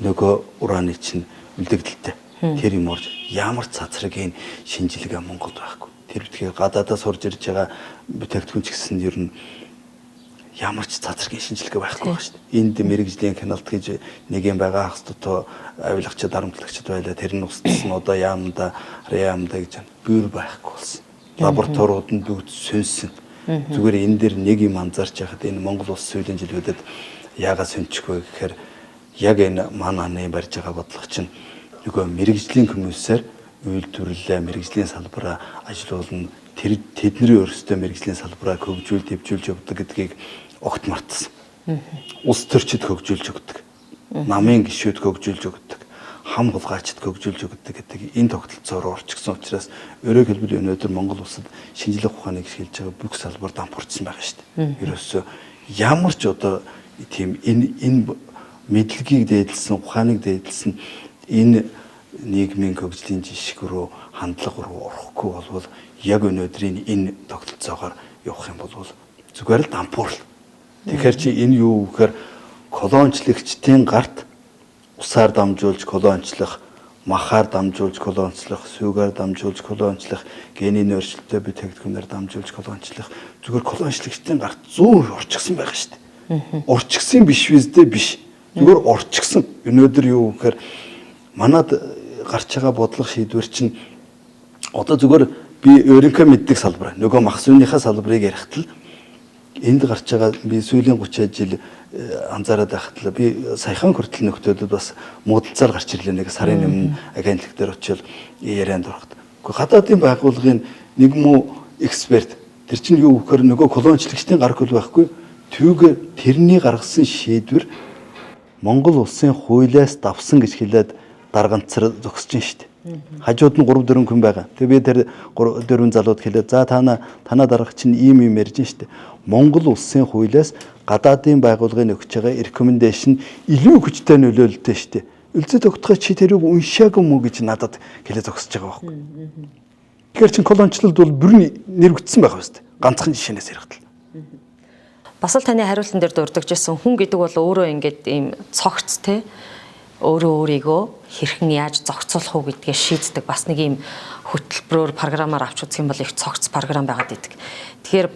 Speaker 3: нөгөө ураны чинь үлдэгдэлтэй. Тэр юм орж ямар цацрагийн шинжилгээ Монголд байхгүй. Тэр битгий гадаадаас сурж ирж байгаа бүтээгдэхүүн ч гэсэн ер нь ямар ч цацрагийн шинжилгээ байхгүй байгаа шүү дээ. Энд мэрэгжлийн хяналт гэж нэг юм байгаа хас дутуу авилагчид, дарамтлагчид байлаа. Тэр нь устсан одоо яамда, яамда гэж бүүр байхгүй болсон. Лабораториуд нь бүгд сүнсэн. Зүгээр энэ дэр нэг юм анзаарч яхад энэ Монгол улс сүүлийн жилүүдэд яагаад сүнчихвэ гэхээр яг энэ ман аны барьж байгаа бодлого чинь нөгөө мэрэгжлийн хүмүүсээр үйлдвэрлэлээ, мэрэгжлийн салбараа ажилуулна. Тэр тэдний өөрсдөө мэрэгжлийн салбараа хөгжүүл, дэвжүүлж явдаг гэдгийг огт мартсан. Улс төрчид хөгжүүлж өгдөг. Намын гишүүд хөгжүүлж өгдөг. Хам хулгайчид хөгжүүлж өгдөг гэдэг энэ тогтолцоороо орчихсон учраас өөрөөр хэлбэл өнөөдөр Монгол улсад шинжлэх ухааныг хэлж байгаа бүх салбар дампуурсан байгаа шүү дээ. Ерөөсөө ямар ч одоо тийм энэ мэдлэгийг дээдлсэн, ухааныг дээдлсэн энэ нийгмийн хөгжлийн жишг рүү хандлага руу орохгүй болвол яг өнөөдрийн энэ тогтолцоогоор явах юм бол зүгээр л дампуурл. Тэгэхээр чи энэ юу гэхээр колончлагчдын гарт усаар дамжуулж колончлох, махаар дамжуулж колончлох, сүйгээр дамжуулж колончлох, генийн өөрчлөлттэй бүтээгдэхүүнээр дамжуулж колончлох зүгээр колончлагчдын гарт 100% орчихсон байгаа шүү дээ. Орчихсон биш үстэй биш. Зүгээр орчихсон. Өнөөдөр юу гэхээр манад гарч байгаа бодлого шийдвэр чинь одоо зүгээр би өөрийнхөө мэддэг салбар нөгөө мах сүүнийхээ салбарыг ярихад л Энд гарч байгаа би сүүлийн 30 жил анзаараад байхад л би саяхан хүртэл нөхдөлд бас муудалцаар гарч ирлээ, нэг сарын өмнө агентлаг дээр очил ярианд ороход. Гэхдээ гадаадын байгууллагын нэг муу эксперт тэр чинь юу гэхээр нөгөө колоничлогчдын гар хөл байхгүй, түүгээр тэрний гаргасан шийдвэр Монгол улсын хуулиас давсан гэж хэлээд дарганцар зогсож шин штэ. Хажууд нь 3 4 хүн байгаа. Тэгээ би тэр 3 4 залууд хэлээд, за танаа дарга чинь ийм юм ярьж штэ. Монгол улсын хуулиас гадаадын байгууллагын өгч байгаа recommendation илүү хүчтэй нөлөөлөлтэй штэ. Үлзээ тогтохой чи тэрийг уншаагүй мүү гэж надад хэлээ зогсож байгаа байхгүй. Тэгэхээр чин колоничлолд бол бүрэн нэрвэгдсэн байх ёстой. Ганцхан жишээнээс ярихад л.
Speaker 1: Бас л таны хариултан дээр дурдгажсэн хүн гэдэг бол өөрөө ингээд ийм цогц те, өөрөө өөрийгөө хэрхэн яаж зохицуулах уу гэдгээ шийддэг. Бас нэг ийм хөтөлбөрөөр, програмаар авч үзэх юм бол их цогц програм байгаад идэг. Тэгэхээр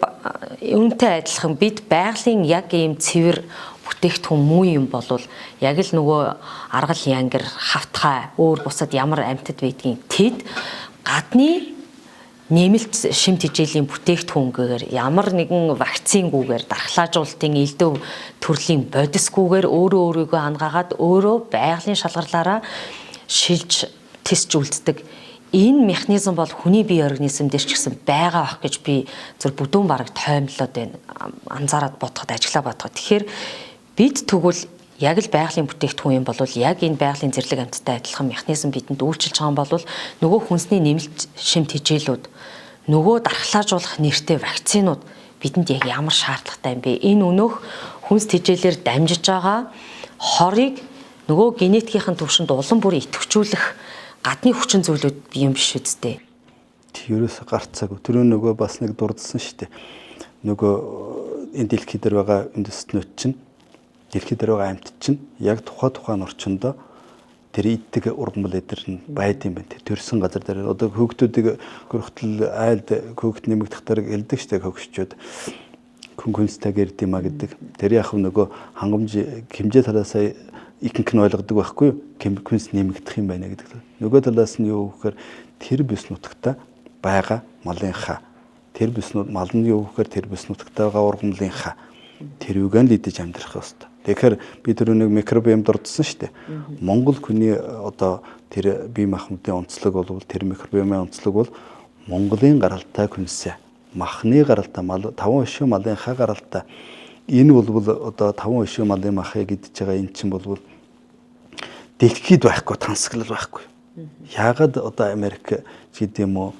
Speaker 1: үүнтэй адилхан бид байгалийн яг ийм цэвэр бүтээгдэхүүн муу юм болвол яг л нөгөө аргал янгир, хавтгай, өөр бусад ямар амьтад байдгийг тэд гадны нэмэлт шим тэжээлийн бүтээгдэхүүнгээр, ямар нэгэн вакцингүүгээр, дархлаажуулалтын элдэв төрлийн бодисгүйгээр өөрөө өөрийгөө ангаагаад, өөрөө байгалийн шалгарлаараа шилж тисч үлддэг. Энэ механизм бол хүний бие организм дээр ч гэсэн байгаа бах гэж би зүр бүдүүн бараг тоймлоод байна. Анзаараад бодоход, ажиглаа бодоход. Тэгэхээр бид тэгвэл яг л байгалийн бүтээгдэхүүн юм бол яг энэ байгалийн зэрлэг амьттай адилхан механизм бидэнд үйлчилж байгаа юм бол нөгөө хүнсний нэмэлт шим тэжээлүүд, нөгөө дархлаажуулах нэртэй вакцинууд бидэнд яг ямар шаардлагатай юм бэ? Энэ өнөөх хүнс тэжээлээр дамжиж байгаа хорыг нөгөө генетикийн түвшинд улам бүр идэвхжүүлэх гадны хүчин зүйлүүд юм биш үсттэй.
Speaker 3: Ерөөсө гарцаагүй. Тэр нөгөө бас нэг дурдсан шүү дээ. Нөгөө энэ дэлхий дээр байгаа үндэстнүүд чинь, дэлхий дээр байгаа амьтад чинь яг тухайн орчиндөө тэр иддэг ургамал эдэр нь байд юм байна. Төрсөн газар дээр одоо хөөгтүүдийг гөрөхтөл айлд хөөгт нэмэгдэх дээр элдэг штэ, хөгшчүүд хүн хүнстэй гэрд юм а гэдэг. Тэр яг нөгөө хангамж хэмжээ талаасаа ихэнх нь ойлгодог байхгүй юу? Хүнс нэмэгдэх юм байна гэдэг. Нөгөө талаас нь юу гэхээр тэр бүс нутагта байгаа малынхаа, тэр бүс мал нь юу гэхээр тэр бүс нутагта байгаа ургамлынхаа тэрүүг нь л идэж амьдрах ёстой. Тэгэхээр би тэр нэг микробиом дурдсан шүү дээ. Монгол хүний одоо тэр бие махбодын онцлог бол, тэр микробиомын онцлог бол Монголын гаралтай хүнсээ, махны гаралтай, мал таван өшөө малынхаа гаралтай, энэ бол одоо таван өшөө малын махыг идэж байгаа энэ чинь бол дэлхийд байхгүй тансаглал байхгүй. Яагаад одоо Америк гэдэг юм уу,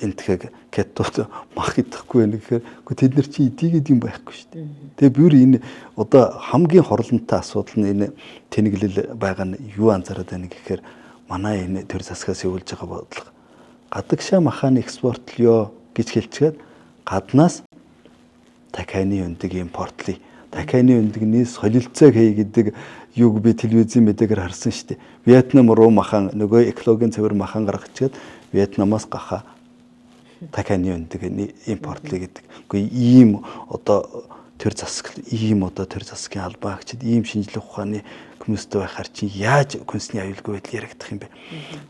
Speaker 3: энтхэг кетот мах идэхгүй байх гэхээр үгүй, тэд нар чи идийгээд юм байхгүй шүү дээ. Тэгээ бүр энэ одоо хамгийн хорлонтой асуудал нь энэ тэнэглэл байгаа нь юу анзаараад байна гэхээр манай энэ төр засгаас явуулж байгаа бодлого гадагшаа маханы экспортлё гэж хэлчихэд гаднаас такайны өндөг импортлё. Такайны өндөгний солилцоог хий гэдэг юуг би телевизийн мэдээгээр харсан шүү дээ. Вьетнам руу махан, нөгөө экологийн цэвэр махан гаргачаад Вьетнамаас гахаа такайны өндөг импортлё гэдэг. Үгүй, ийм одоо төр засаг, ийм одоо төр засгийн албан агчид, ийм шинжлэх ухааны хүмүүстэй байхаар чинь яаж хүнсний аюулгүй байдал яригдах юм бэ?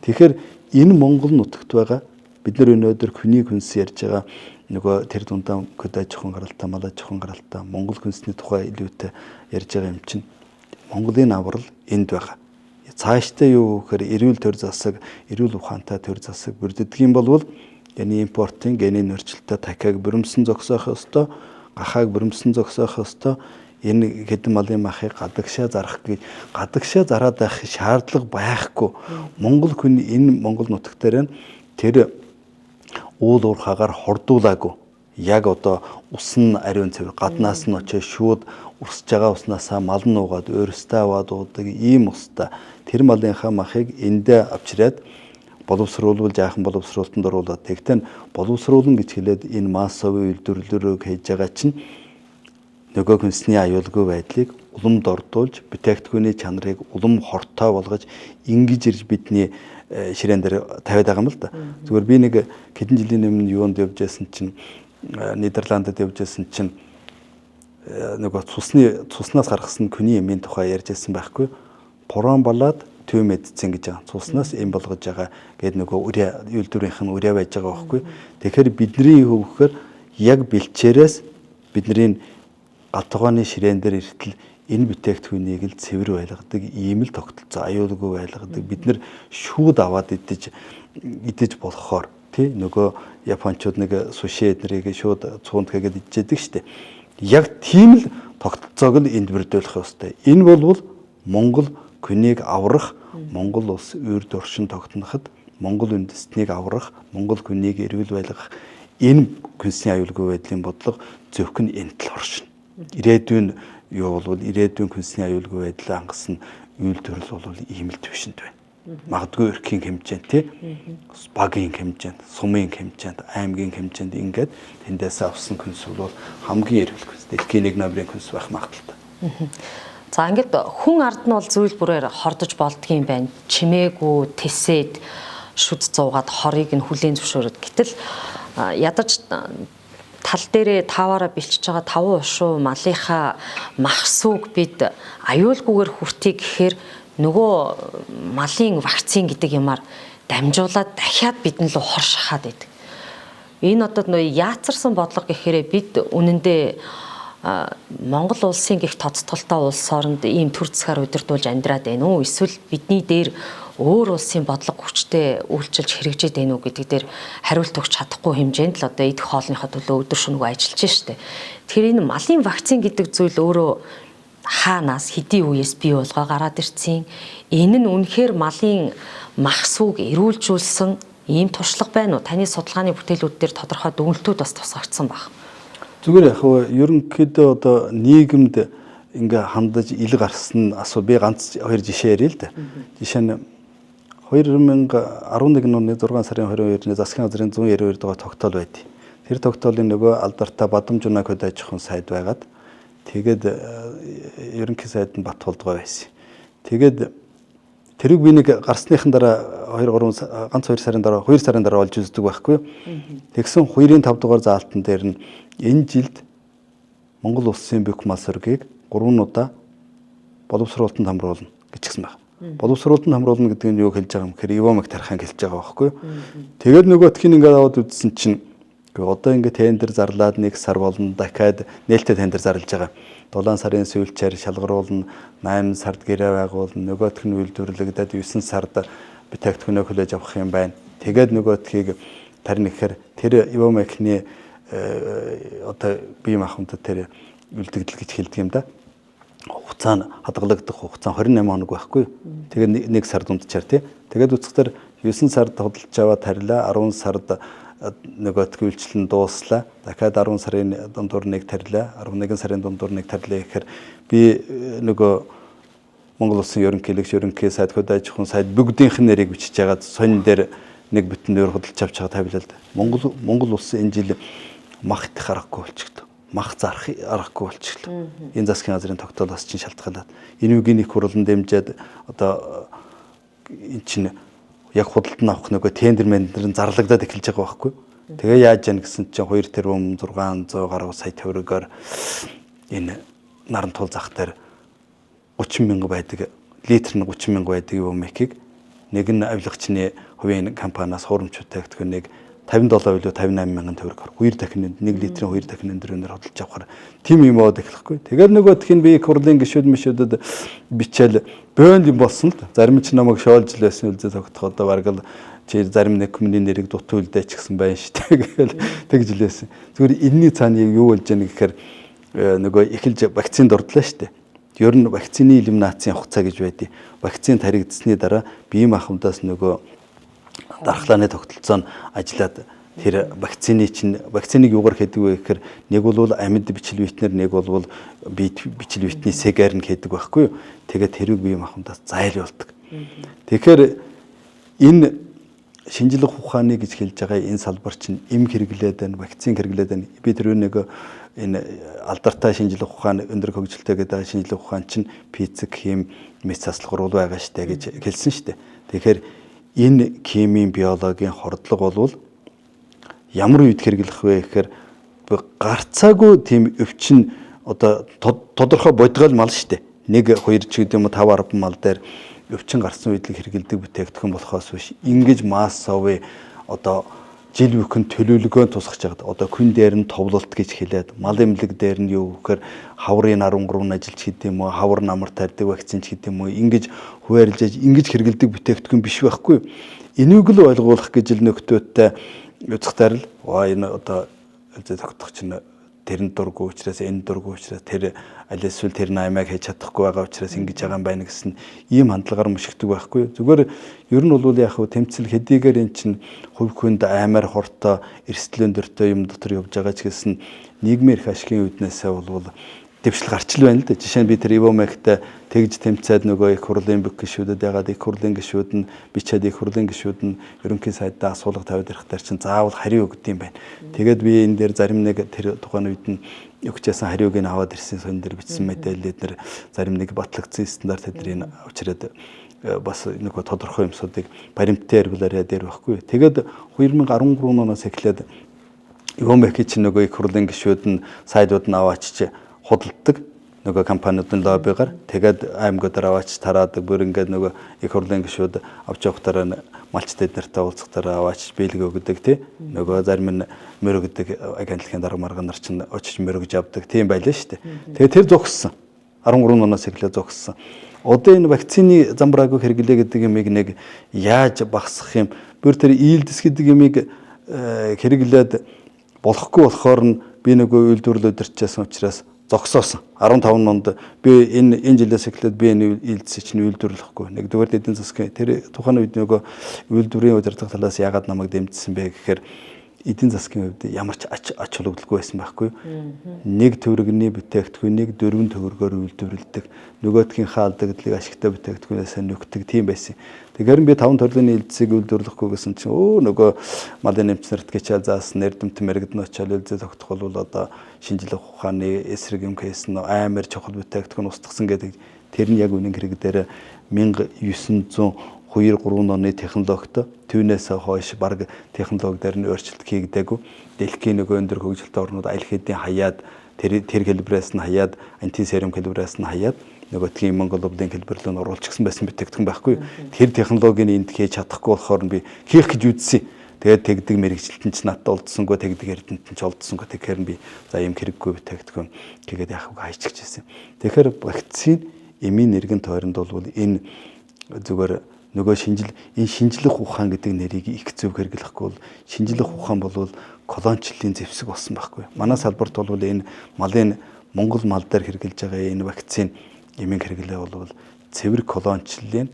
Speaker 3: Тэгэхээр энэ Монгол нутагт байгаа бид нар өнөөдөр хүний хүнс ярьж байгаа, нөгөө тэр дундаа көд аж ахуйн гаралтай, мал аж ахуйн гаралтай Монгол хүнсний тухай илүүтэй ярьж байгаа юм чинь Монголын аврал энд байгаа. Цаашдаа юу гэхээр эрүүл төр засаг, эрүүл ухаантай төр засаг бүрддэг юм бол энэ импортын генийн нөрчлөлтөй такайг бүрэмсэн зогсоох ёстой, гахааг бүрэмсэн зогсоох ёстой. Энэ хэдэн малын махыг гадагшаа зарах гэж, гадагшаа зараад байх шаардлага байхгүй. Монгол хүн энэ Монгол нутаг дээр тэр уул уурхаагаар хордуулаагүй. Яг одоо ус нь ариун цэвэр, гаднаас нь очиж шууд урсж байгаа уснаасаа мал нь уугаад, өөрөөсөө аваад уудаг ийм устай тэр малынхаа махыг эндээ авчираад боловсруулвал жаахан боловсруулалтанд оруулаад, тэгтэн боловсруулна гэж хэлээд энэ массовын үйлдвэрлэлөөр хийж байгаа чинь нөгөө хүнсний аюулгүй байдлыг улам дордуулж, бүтээгдэхүүний чанарыг улам хортой болгож ингэж ирж бидний ширээн дээр тавиад байгаа юм л да. Зүгээр би нэг хэдэн жилийн өмнө юунд явж байсан чинь, Нидерландд явж байсан чинь нөгөө цусны цуснаас гаргасан хүний эмийн тухай ярьж байсан байхгүй. Пуран болоод төв медицин гэж байгаа. Цуснаас эм болгож байгаа гээд нөгөө үрээ үйлдвэрийнх нь үрээ байж байгаа байхгүй. Тэгэхээр бидний юу гэхээр яг бэлчээрээс Бидний гал тогооны ширээн дээр эртэл энэ бүтээгдэхүүнийг л цэвэр байлгадаг, ийм л тогтолцоо аюулгүй байлгадаг. Бид нэр шүүд аваад идэж болохоор тий нөгөө японочууд нэг суши эднэрийг шууд цуунд хийгээд идчихэдэг штэ. Яг тийм л тогтолцоог л энд бүрдүүлэх ёстой. Энэ болвол Монгол күнийг аврах, Монгол улс үрд оршин тогтноход Монгол үндэстнийг аврах, Монгол күнийг эрүүл байлгах энэ күнсний аюулгүй байдлын бодлого зөвхөн энэ тал оршино. Ирээдүйн юу болвол ирээдүйн күнсний аюулгүй байдлаа хангасан үйлдвэрлэл бол ийм л түвшинд байна. Магадгүй өрхийн хэмжээнд тий багийн хэмжээнд, сумын хэмжээнд, аймгийн хэмжээнд ингээд тэндээс авсан күнс бол хамгийн эрүүл күнс. Дэлхийн нэг номерын күнс байх магадлалтай.
Speaker 1: За ингээд хүн ард нь бол зүйл бүрээр хордож болдгийм байна. Чимээгүй тэсээд шүд зуугаад хорыг нь хүлээн зөвшөөрöd. Гэтэл ядаж тал дээрээ тааваараа бэлчиж байгаа таван ушуу малынхаа махсууг бид аюулгүйгээр хүртье гэхээр нөгөө малын вакцин гэдэг юмар дамжуулаад дахиад бидэн лөө хор шахаад байдаг. Энэ одоо нөө яацарсан бодлого гэхээр бид үнэндээ Монгол улсын гих тодтголтой улс оронд ийм төр засгаар удирдуулж амьдраад байна уу? Эсвэл бидний дээр өөр улсын бодлого хүчтэй үйлчилж хэрэгжээд байна уу гэдэг дээр хариулт өгч чадахгүй хэмжээнд л одоо идэх хоолныхоо төлөө өдөр шөнөгүй ажиллаж штэ. Тэгэхээр энэ малын вакцин гэдэг зүйл өөрөө хаанаас хэдийн үеэс бий болгоо гараад ирсэн. Энэ нь үнэхээр малын мах сүг эрүүлжүүлсэн ийм туршлага байна уу? Таны судалгааны бүтээлүүд дээр тодорхой дүгнэлтүүд бас тусгагдсан баг.
Speaker 3: Зүгээр яг ерөнхийдөө одоо нийгэмд ингээ хандаж ил гарсан асуу би ганц хоёр жишээ ярил л да. Жишээ нь 2011 оны 6 сарын 22-ны засгийн газрын 192 дугаар тогтоол байдیں۔ Тэр тогтоолын нөгөө алдартай Бадамжунаа хөд аж ахуйн сайд байгаад тэгээд ерөнхий сайд нь Батболдгой байсан. Тэгээд тэрийг би нэг гарсныхан дараа 2 3 ганц 2 сарын дараа 2 сарын дараа олж үздэг байхгүй. Тэгсэн 2-ын 5 дугаар заалтан дээр нь энэ жилд Монгол улсын бүх мал сөргийг 3 удаа боловсруулалтанд хамруулна гэжсэн байна. Боловсруулалтанд хамруулна гэдэг нь юу хэлж байгаа юм гэхээр Ивомаг тархаан хэлж байгаа байхгүй. Тэгээд нөгөөх нь ингээд аваад үзсэн чинь одоо ингээд тендер зарлаад 1 сар болно, дахиад нээлттэй тендер зарлж байгаа. 7 сарын сүүлчээр шалгаруулна, 8 сард гэрээ байгуулна, нөгөөх нь үйлдвэрлэгдээд 9 сард бүтээгдэхүүнээ хүлээж авах юм байна. Тэгээд нөгөөдхийг тарина гэхээр тэр Ивомагны одоо бие махбодод тэр үлдэгдэл гэж хэлдэг юм да. Хугацаа нь хадгалагдах хугацаа 28 хоног байхгүй. Тэгээд 1 сар дундчаар тий. Тэгээд үцхтэр 9 сард хөдөлж аваад тарилаа, 10 сард нөгөөдх үйлчлэл нь дууслаа. Дахиад 10 сарын дундуур нэг тарилаа, 11 сарын дундуур нэг тарилаа гэхээр би нөгөө Монгол улсын ерөнхийлөгч, ерөнхий сайд, хөд аж ахуйн сайд бүгдийнх нь нэрийг бичиж байгаад сонин дээр нэг бүтэн нөр хөдөлж авч байгаа тавилал. Монгол улсын энэ жил мах идэх аргагүй болчихлоо. Мах зарах аргагүй болчихлоо. Энэ засгийн газрын тогтоолоос чинь шалтгаалаад энэ үгийн их хурлан дэмжиад одоо эн чинь яг худалдан авах нөгөө тендер мендер нь зарлагдаад эхэлж байгаа байхгүй. Тэгээ яаж яана гэсэн чинь 2 тэрбум 600 гаруй сая төгрөгөөр энэ наран тул зах дээр 30 мянга байдаг, литр нь 30 мянга байдаг юм мекийг нэг нь авилгачны хувийн компаниас хуурамч бүтээгдэхүүнийг 57 билүү 58 мянган төгрөгөөр 2 дахин 1 литрийн 2 дахин өндөр өнөр хөдөлж авахар тийм юм яваад эхлэхгүй. Тэгээд нөгөөх нь би их хурлын гишүүд мишүүдэд бичээл бөөнд юм болсон л зарим ч намайг шоолж л байсан үлзээ тогтох одоо бараг л чи зарим нэг хүмүүний нэрийг дутуу үлдээч гэсэн байна шүү дээ гээл тэгж лээсэн. Зүгээр энэний цаана юу болж яана гэхээр нөгөө эхэлж вакцинд дурдлаа шүү дээ. Ер нь вакцины элиминацийн хугацаа гэж байдیں۔ Вакцин таригдсны дараа бие махбодоос нөгөө дархлааны тогтолцоо нь ажиллаад тэр вакцины чинь вакциныг юугаар хийдэг вэ гэхээр нэг бол амьд бичил витнэр, нэг бол бичил витний сэгээр нь хийдэг байхгүй юу. Тэгээд тэрийг бие махбодоос зайлуулдаг. Тэгэхээр энэ шинжлэх ухааны гэж хэлж байгаа энэ салбар чинь эм хэрэглээд байна, вакцин хэрэглээд байна. Би тэр нэг энэ алдартай шинжлэх ухаан өндөр хөгжилтэй гэдэг шинжлэх ухаан чинь физик, хим, мэс заслах руу байгаа штэ гэж хэлсэн штэ. Тэгэхээр энэ химийн биологийн хордлого болвол ямар үед хэрэглэх вэ гэхээр гарцаагүй тийм өвчин одоо тодорхой бодгойл мал штэ. 1 2 ч гэдэг юм уу 5 10 мал дээр өвчин гарсан үед л хэрэгэлдэг бүтээгдэхүүн болохоос биш ингэж массовын одоо Жил бүхэн төлөвлөгөө тусгаж хагаад одоо күн дээр нь товлолт гэж хэлээд мал эмнэлэг дээр нь юу гэхээр хаврын 13 нь ажиллаж гэдэг юм уу, хавар намар тарьдаг вакцин ч гэдэг юм уу, ингэж хуваарлаж ингэж хэрэгэлдэг бүтээгдэхүүн биш байхгүй. Энийг л ойлгуулах гэж л нөхдөөтэй уцхтаар л энэ одоо зохидох чинь тэр нь дургу учраас энэ дургу учраас тэр аль эсвэл тэр 8-ыг хийж чадахгүй байгаа учраас ингэж байгаа юм байна гэсэн ийм хандлагаар мушигдаг байхгүй. Зүгээр ер нь бол яг хөө тэмцэл хэдийгээр эн чинь хувь хүнд аймаар хортой эрсдэл өндөртэй юм дотор явж байгаа ч гэсэн нийгмийн эрх ашигын үүднээсээ бол дэвшил гарч л байна л да. Жишээ нь би тэр Ивомегтэй тэгж тэмцээд нөгөө их хурлын бүх гишүүдэд ягаад их хурлын гишүүд нь бичээд их хурлын гишүүд нь ерөнхий сайдаа асуулга тавиад ирэхдээ чинь заавал хариу өгд юм байна. Тэгээд би энэ дээр зарим нэг тэр тухайн үед нь өгчээсэн хариуг нь аваад ирсэн сонь дээр бичсэн мэдээлэл эднэр зарим нэг батлагдсан стандарт тэднийг авчираад бас нөгөө тодорхой юмсуудыг баримттай ярилаарай дээр байхгүй. Тэгээд 2013 оноос эхлээд Ивомег чинь нөгөө их хурлын гишүүд нь сайдууд нь аваачиж худалддаг нөгөө компаниудын лоббигаар тэгээд аймагуудаар аваач тараадаг бүр ингээд нөгөө их хурлын гишүүд авч явахтараа малчт эднэртэй уулзахтараа аваач бэлэг өгдөг тий нөгөө зарим нь мөрөгдөг агентлагийн дарга марга нар чинь очиж мөрөгж авдаг тийм байлаа шүү дээ. Тэгээд тэр зогссон. 13 оноос эхлээ зогссон. Одоо энэ вакцины замбраагүй хэрэглээ гэдэг юмыг нэг яаж багасгах юм? Бүр тэр ийлдэс гэдэг юмыг хэрэглээд болохгүй болохоор нь би нөгөө үйлдвэрлэл удирчсан учраас зогсоосон. 15 онд би энэ жилээс эхлээд би энэ үйлдэлсийг чинь үйлдвэрлэхгүй. Нэгдүгээр эдийн засгийн тэр тухайн үед нөгөө үйлдвэрийн удирдлага талаас яагаад намайг дэмжсэн бэ гэхээр эдийн засгийн хувьд ямар ч ач холбогдолгүй байсан байхгүй. Нэг төгрөгний бүтээгдэхүүнийг 4 төгрөгөөр үйлдвэрлэдэг. Нөгөөдгийнхээ алдагдлыг ашигтай бүтээгдэхүүнээс нөхдөг тийм байсан. Тэгэхээр би 5 төрлийн үйлдэлсийг үйлдвэрлэхгүй гэсэн чинь нөгөө малын нэмч нарт хичээл заасан эрдэмтэн мэрэгдэн очиад үйлдэл тогтох бол одоо шинжлэх ухааны эсрэг юм кейс нь амар чухал бүтээгдэхүүн устгасан гэдэг тэр нь яг үнэн хэрэг дээр 1902 3 оны технологид түүнээс хойш баг технологи дээр нь өөрчлөлт хийгдээгүй. Дэлхийн нөгөө өндөр хөгжилтэй орнууд аль хэдийн хаяад тэр хэлбэрээс нь хаяад антисерум хэлбэрээс нь хаяад нөгөөдгийн Монголовлын хэлбэрлөө нь оруулчихсан байсан бүтээгдэхүүн байхгүй. Тэр технологиг энд хийж чадахгүй болохоор би хийх гэж үзсэн. Тэгээд тэгдэг мэрэгчлэлтэн ч надад олдсонгүй, тэгдэг эрдэмтэн ч олдсонгүй. Тэгэхээр би за ийм хэрэггүй бүтээгдэхүүн тэгээд яах вэ хайчихжсэн. Тэгэхээр вакцин эмийн нэргэн тойронд бол энэ зүгээр нөгөө энэ шинжлэх ухаан гэдэг нэрийг их зөв хэрэглэхгүй бол шинжлэх ухаан бол колоничлалын зэвсэг болсон байхгүй. Манай салбарт бол энэ малын Монгол мал дээр хэрэглэж байгаа энэ вакцин эмийн хэрэглээ бол цэвэр колоничлалын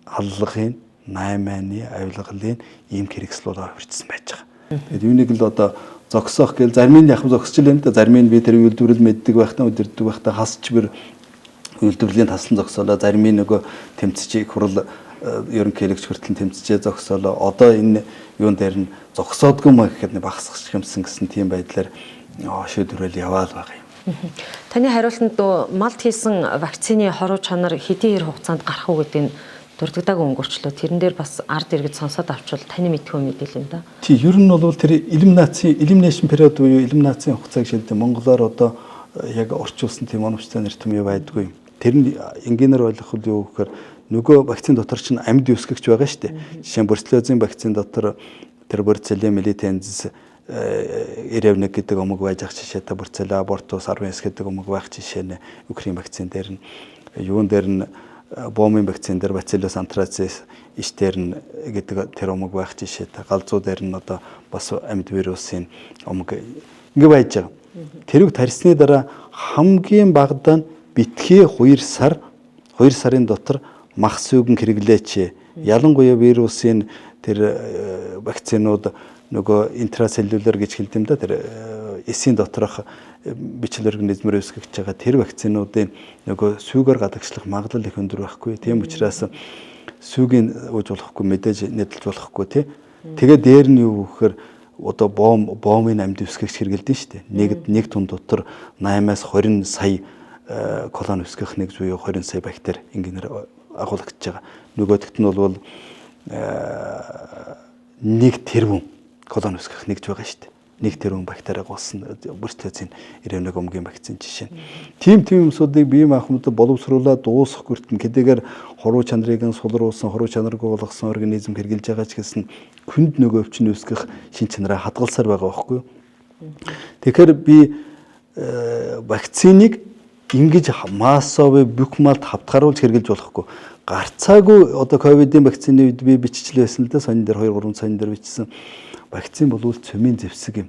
Speaker 3: аллагын 8-ны авилгалын ийм хэрэгсэл болоо хувирчсан байж байгаа. Тэгээд юуныг л одоо зогсоох гээл зарим нь яг зогсож л юм да, зарим нь би тэр үйлдвэрлэл мэддэг байхдаа өдөрдөг байхдаа хасч бүр үйлдвэрлэлийн таслан зогсоолоо, зарим нь нөгөө тэмцэж их хурл ерөнхийлөгч хүртэл тэмцэжээ зогсоолоо. Одоо энэ юун дээр нь зогсоодгүй маа гэхэд багасгах юмсан гэсэн тийм байдлаар шийдвэрэл яваал байгаа юм.
Speaker 1: Таны хариултанд малд хийсэн вакцины хоруу чанар хэдийн хэр хугацаанд гарах уу гэдэг нь дурддагаагүй өнгөрчлөө. Тэрэн дээр бас ард иргэд сонсоод авчвал таны мэдхүү мэдээлэл юм да.
Speaker 3: Тий, ер нь бол тэр elimination period буюу элиминацийн хугацааг шилдэг монголоор одоо яг орчуулсан тийм оновчтой нэр төм юу байдгүй. Тэр нь энгийнээр ойлгоход юу гэхээр нөгөө вакцин дотор чинь амьд үсгэгч байгаа шүү дээ. Жишээ нь борселиозын вакцин дотор тэр борселиа мелитензис 91 гэдэг омог байж ах жишээтэй, борселиа абортус 19 гэдэг омог байх жишээ нь Украин вакцин дээр нь юун дээр нь бомын вакцин дээр бациллус антрацис иш дээр нь гэдэг тэр омог байх жишээтэй, галзуу дээр нь одоо бас амьд вирусын омог ингэ байж байгаа. Тэрийг тарьсны дараа хамгийн багадаа нь битгий 2 сар 2 сарын дотор мах сүйгэн хэрэглээч. Ялангуяа вирусын тэр вакцинууд нөгөө интрацеллюлар гэж хэлдэг юм да, тэр эсийн доторх бичил организмэр үүсгэж байгаа тэр вакцинуудын нөгөө сүйгээр гадагшлах магадлал их өндөр байхгүй. Тийм учраас сүйгийн ууж болохгүй, мэдээж нэдэлж болохгүй тий. Тэгээ дээр нь юу гэхээр одоо бомын амьд үүсгэгч хэрэгэлдэн шүү дээ. Нэг тун дотор 8-аас 20 сая колони үүсгэх нэг зүй 20 сая бактери ингэнээр агуулгадж байгаа. Нөгөөдөгт нь бол 1 тэрбум колони үүсгэх нэгж байгаа шүү дээ. 1 тэрбум бактерийг болсон бүртгөөцийн 91 өмгийн вакцин жишээ. Тийм юмсуудыг бие махбодод боловсруулаад дуусгах хүртэн хэдийгээр хуруу чанарыг нь сулруулсан, хуруу чанаргүй болгосон организм хэрглэж байгаа ч гэсэн хүнд нөгөө өвчин үүсгэх шин чанараа хадгалсаар байгаа байхгүй юу? Тэгэхээр би вакциныг ингэж массовын бүх малд хавтгаруулж хэрглэж болохгүй. Гарцаагүй одоо ковидын вакцины үед би биччихлээ байсан л да, сонин дээр 2 3 сонин дээр бичсэн. Вакцин бол цөмийн зэвсэг юм.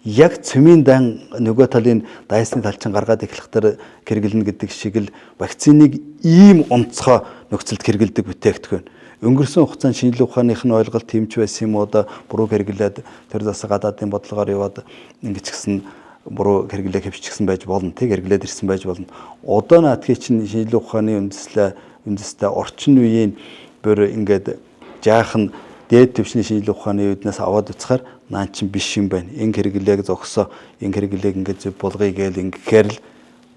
Speaker 3: Яг цөмийн дан нөгөө талын дайсны талчин гаргаад эхлэхдээ хэрэглэнэ гэдэг шиг л вакциныг ийм онцгой нөхцөлд хэрэглэдэг бүтээгдэхүүн. Өнгөрсөн хугацаанд шинжилгээ ухааных нь ойлголт тэмч байсан юм уу, одоо буруу хэрэглээд тэр засаг гадаадын бодлогоор яваад ингэж гисэн буруу хэрэглээ хэвччихсэн байж болно, тэг хэрэглээд ирсэн байж болно. Одоо наадхий чинь шинжилгээ ухааны үндэстэй орчин үеийн бүр ингээд жаахан дээд түвшний шинжилгээ ухааны үүднээс аваад уцахаар наа чин биш юм байна. Инг хэрэглээг зогсоо, инг хэрэглээг ингээд зөв болгоё гээл ингэхээр л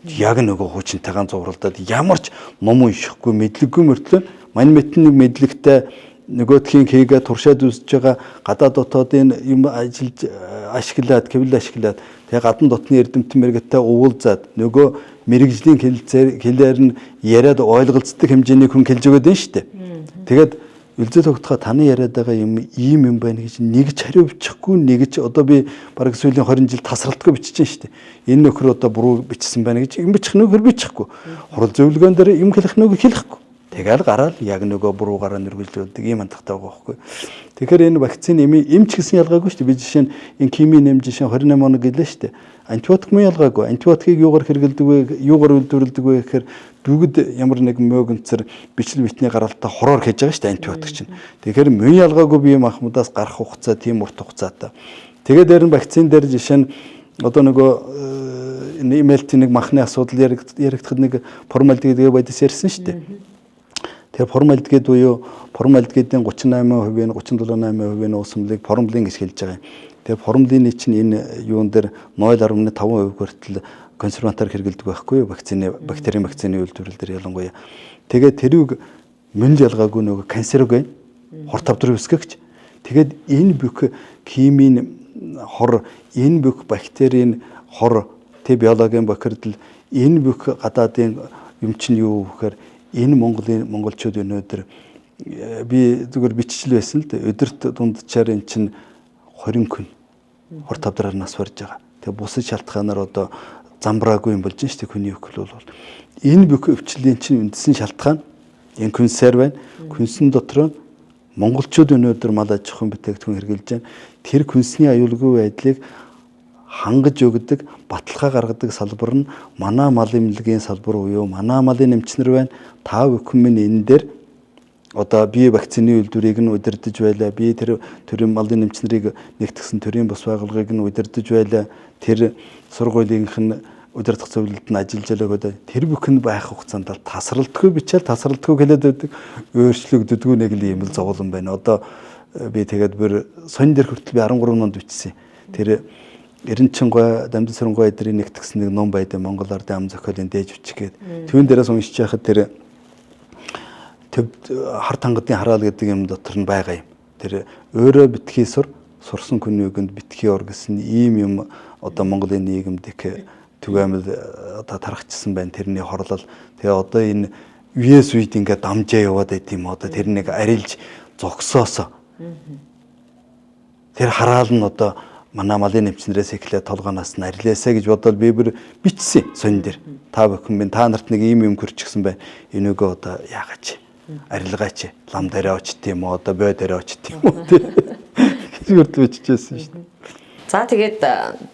Speaker 3: яг нөгөө хуучинтайгаан зуралдаад ямар ч ном уншихгүй мэдлэггүй мөртлөө мань мэтэн нэг мэдлэгтэй нөгөөдхийн хийгээ туршаад үзэж байгаа гадаад дотоодын юм ажиллаж ашиглаад, хэвлэл ашиглаад тэгээ гадна дотны эрдэмтэн мэрэгтэй уулзаад нөгөө мэрэгжлийн хэлээр нь яриад ойлголцдог хэмжээний хүн хэлж өгöd нь шүү дээ. Тэгээд Үлзэл тогтхоо таны яриад байгаа юм ийм юм байна гэж нэг ч хариу бичихгүй, нэг ч одоо би бараг сүүлийн 20 жил тасралтгүй бичиж шүү дээ. Энэ нөхөр одоо буруу бичсэн байна гэж юм бичих нөхөр бичихгүй. Хурал зөвлөгөөн дээр юм хэлэх нөхөр хэлэхгүй. Тэгэл гараал яг нөгөө буруугаараа нэрвэжлүүлдэг ийм хандлагатай байгаа байхгүй. Тэгэхээр энэ вакцины эм ч гэсэн ялгаагүй шүү дээ. Би жишээ нь энэ химийн нэм жишээ 28 хоног гэлээ шүү дээ. Антибиотик мөн ялгаагүй. Антибиотикийг юугаар хэрэглэдэг вэ? Юугаар үйлдвэрлэдэг вэ гэхээр бүгд ямар нэгэн мөөгөнцөр бичлэл битний гаралтаа хороор хийж байгаа шүү дээ антибиотик чинь. Тэгэхээр мөн ялгаагүй бие махбодоос гарах хугацаа тийм урт хугацаатай. Тэгээд дээр нь вакцин дээр жишээ нь одоо нөгөө энэ имэйлтийн нэг махны асуудал яригдахад нэг формальдегид бодис ярьсан шүү дээ. Тэгэхээр формальдегид буюу формальдегидын 38%-ийн 37.8% уусмалыг формалин гэж хэлж байгаа юм. Тэгэхээр формалины чинь энэ юун дээр 0.5% хүртэл консервантаар хэрэглэдэг байхгүй юу? Вакцины бактерийн вакцины үйлдвэрлэл дээр ялангуяа. Тэгээд тэрийг мөн л ялгаагүй нөгөө канцероген хор тавдрын үүсгэгч. Тэгээд энэ бүх химийн хор, энэ бүх бактерийн хор, тэ биологийн бохирдол, энэ бүх гадаадын юм чинь юу гэхээр энэ Монголын монголчууд өнөөдөр би зүгээр биччихэл байсан л дээ. Өдөрт дунджаар эн чинь 20 күн хор тавдраар нас барьж байгаа. Тэгээ бусад шалтгаанаар одоо замбраагүй юм болж шүү дээ хүний өвхөл бол. Энэ бүх өвчлөлийн чинь үндсэн шалтгаан энэ күнсээр байна. Күнсэн дотор монголчууд өнөөдөр мал аж ахуйн бүтээгдэхүүн хэрэглэж байна. Тэр күнсний аюулгүй байдлыг хангаж өгдөг, баталгаа гаргадаг салбар нь манай малын эмнэлгийн салбар буюу манай малын эмчнэр байна. Та бүхэн минь энэ дээр одоо би вакцины үйлдвэрийг нь удирдах байлаа. Би тэр төрийн малын эмчнэрийг нэгтгсэн төрийн бус байгууллагыг нь удирдах байлаа. Тэр сургуулийнх нь удирдах зөвлөлд нь ажиллаж байлаа гэдэг. Тэр бүхэн байх хугацаанд тасралтгүй бичээл тасралтгүй хэлээд байдаг. Өөрчлөгддөггүй нэг л юм л зовлон байна. Одоо би тэгээд бүр сонь дээр хүртэл би 13 онд бичсэн. Тэр Эренчингой, Дамдсарангой эдрийн нэгтгсэн нэг ном байдаг Монгол ардын ам зохиолын дээж бичих гээд. Түүн дээрээс уншиж байхад тэр төв хар тангадын хараал гэдэг юм дотор нь байгаа юм. Тэр өөрөө битгий сур, сурсан хүний үгэнд битгий ор гэсэн ийм юм одоо Монголын нийгэмд их түгээмэл одоо тархчихсан байна. Тэрний хорлол. Тэгээ одоо энэ үеэс үед ингээд дамжаа яваад байт юм. Одоо тэрнийг арилж зогсоосоо. Тэр хараал нь одоо манай малын эмчнэрээс эхлээд толгооноос нь арилаасаа гэж бодоод би бүр бичсэн сонин дээр. Та бүхэн минь та нарт нэг ийм юм көрчихсэн байна. Энүүгөө одоо яагаач арилгаач лам дээр очт юм уу одоо бой дээр очт юм уу тий. Гэж хүртэл биччихсэн шүү дээ.
Speaker 1: За тэгээд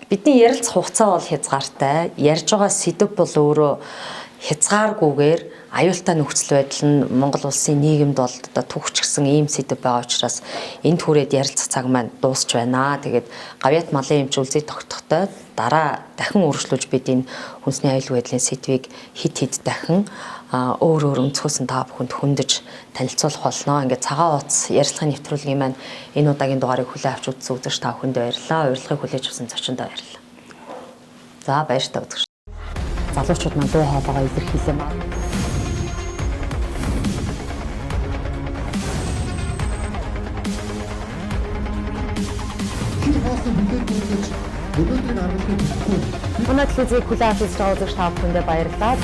Speaker 1: бидний ярилцах хугацаа бол хязгаартай. Ярьж байгаа сэдэв бол өөрөө хязгааргүйгээр аюултай нөхцөл байдал нь Монгол улсын нийгэмд бол одоо түгчгсэн ийм сэдэв байгаа учраас энд хүрээд ярилцах цаг маань дуусч байна. Тэгээд гавьяат малын эмч үлзий тогтохтой дараа дахин үргэлжлүүлж бид энэ хүнсний аюулгүй байдлын сэдвийг хит хит дахин өөр өөр өнцгөөс нь та бүхэнд хөндөж танилцуулах болно. Ингээд цагаан хуудас ярилцлагын нэвтрүүлгийн маань энэ удаагийн дугаарыг хүлээн авч үзсэн үзэгч та бүхэнд баярлалаа. Урилгыг хүлээж авсан зочиндоо баярлалаа. За баяртай үзэгч. Залуучууд маань дуу хоолойгоо илэрхийлээ.
Speaker 2: Тэр хоол Бүхэн хүлээн гүйцэж өнөөдрийн аргыг мэдэхгүй.
Speaker 1: Манай телевизийг хүлээн авч үзэж байгаа үзэгч та бүхэндээ баярлалаа.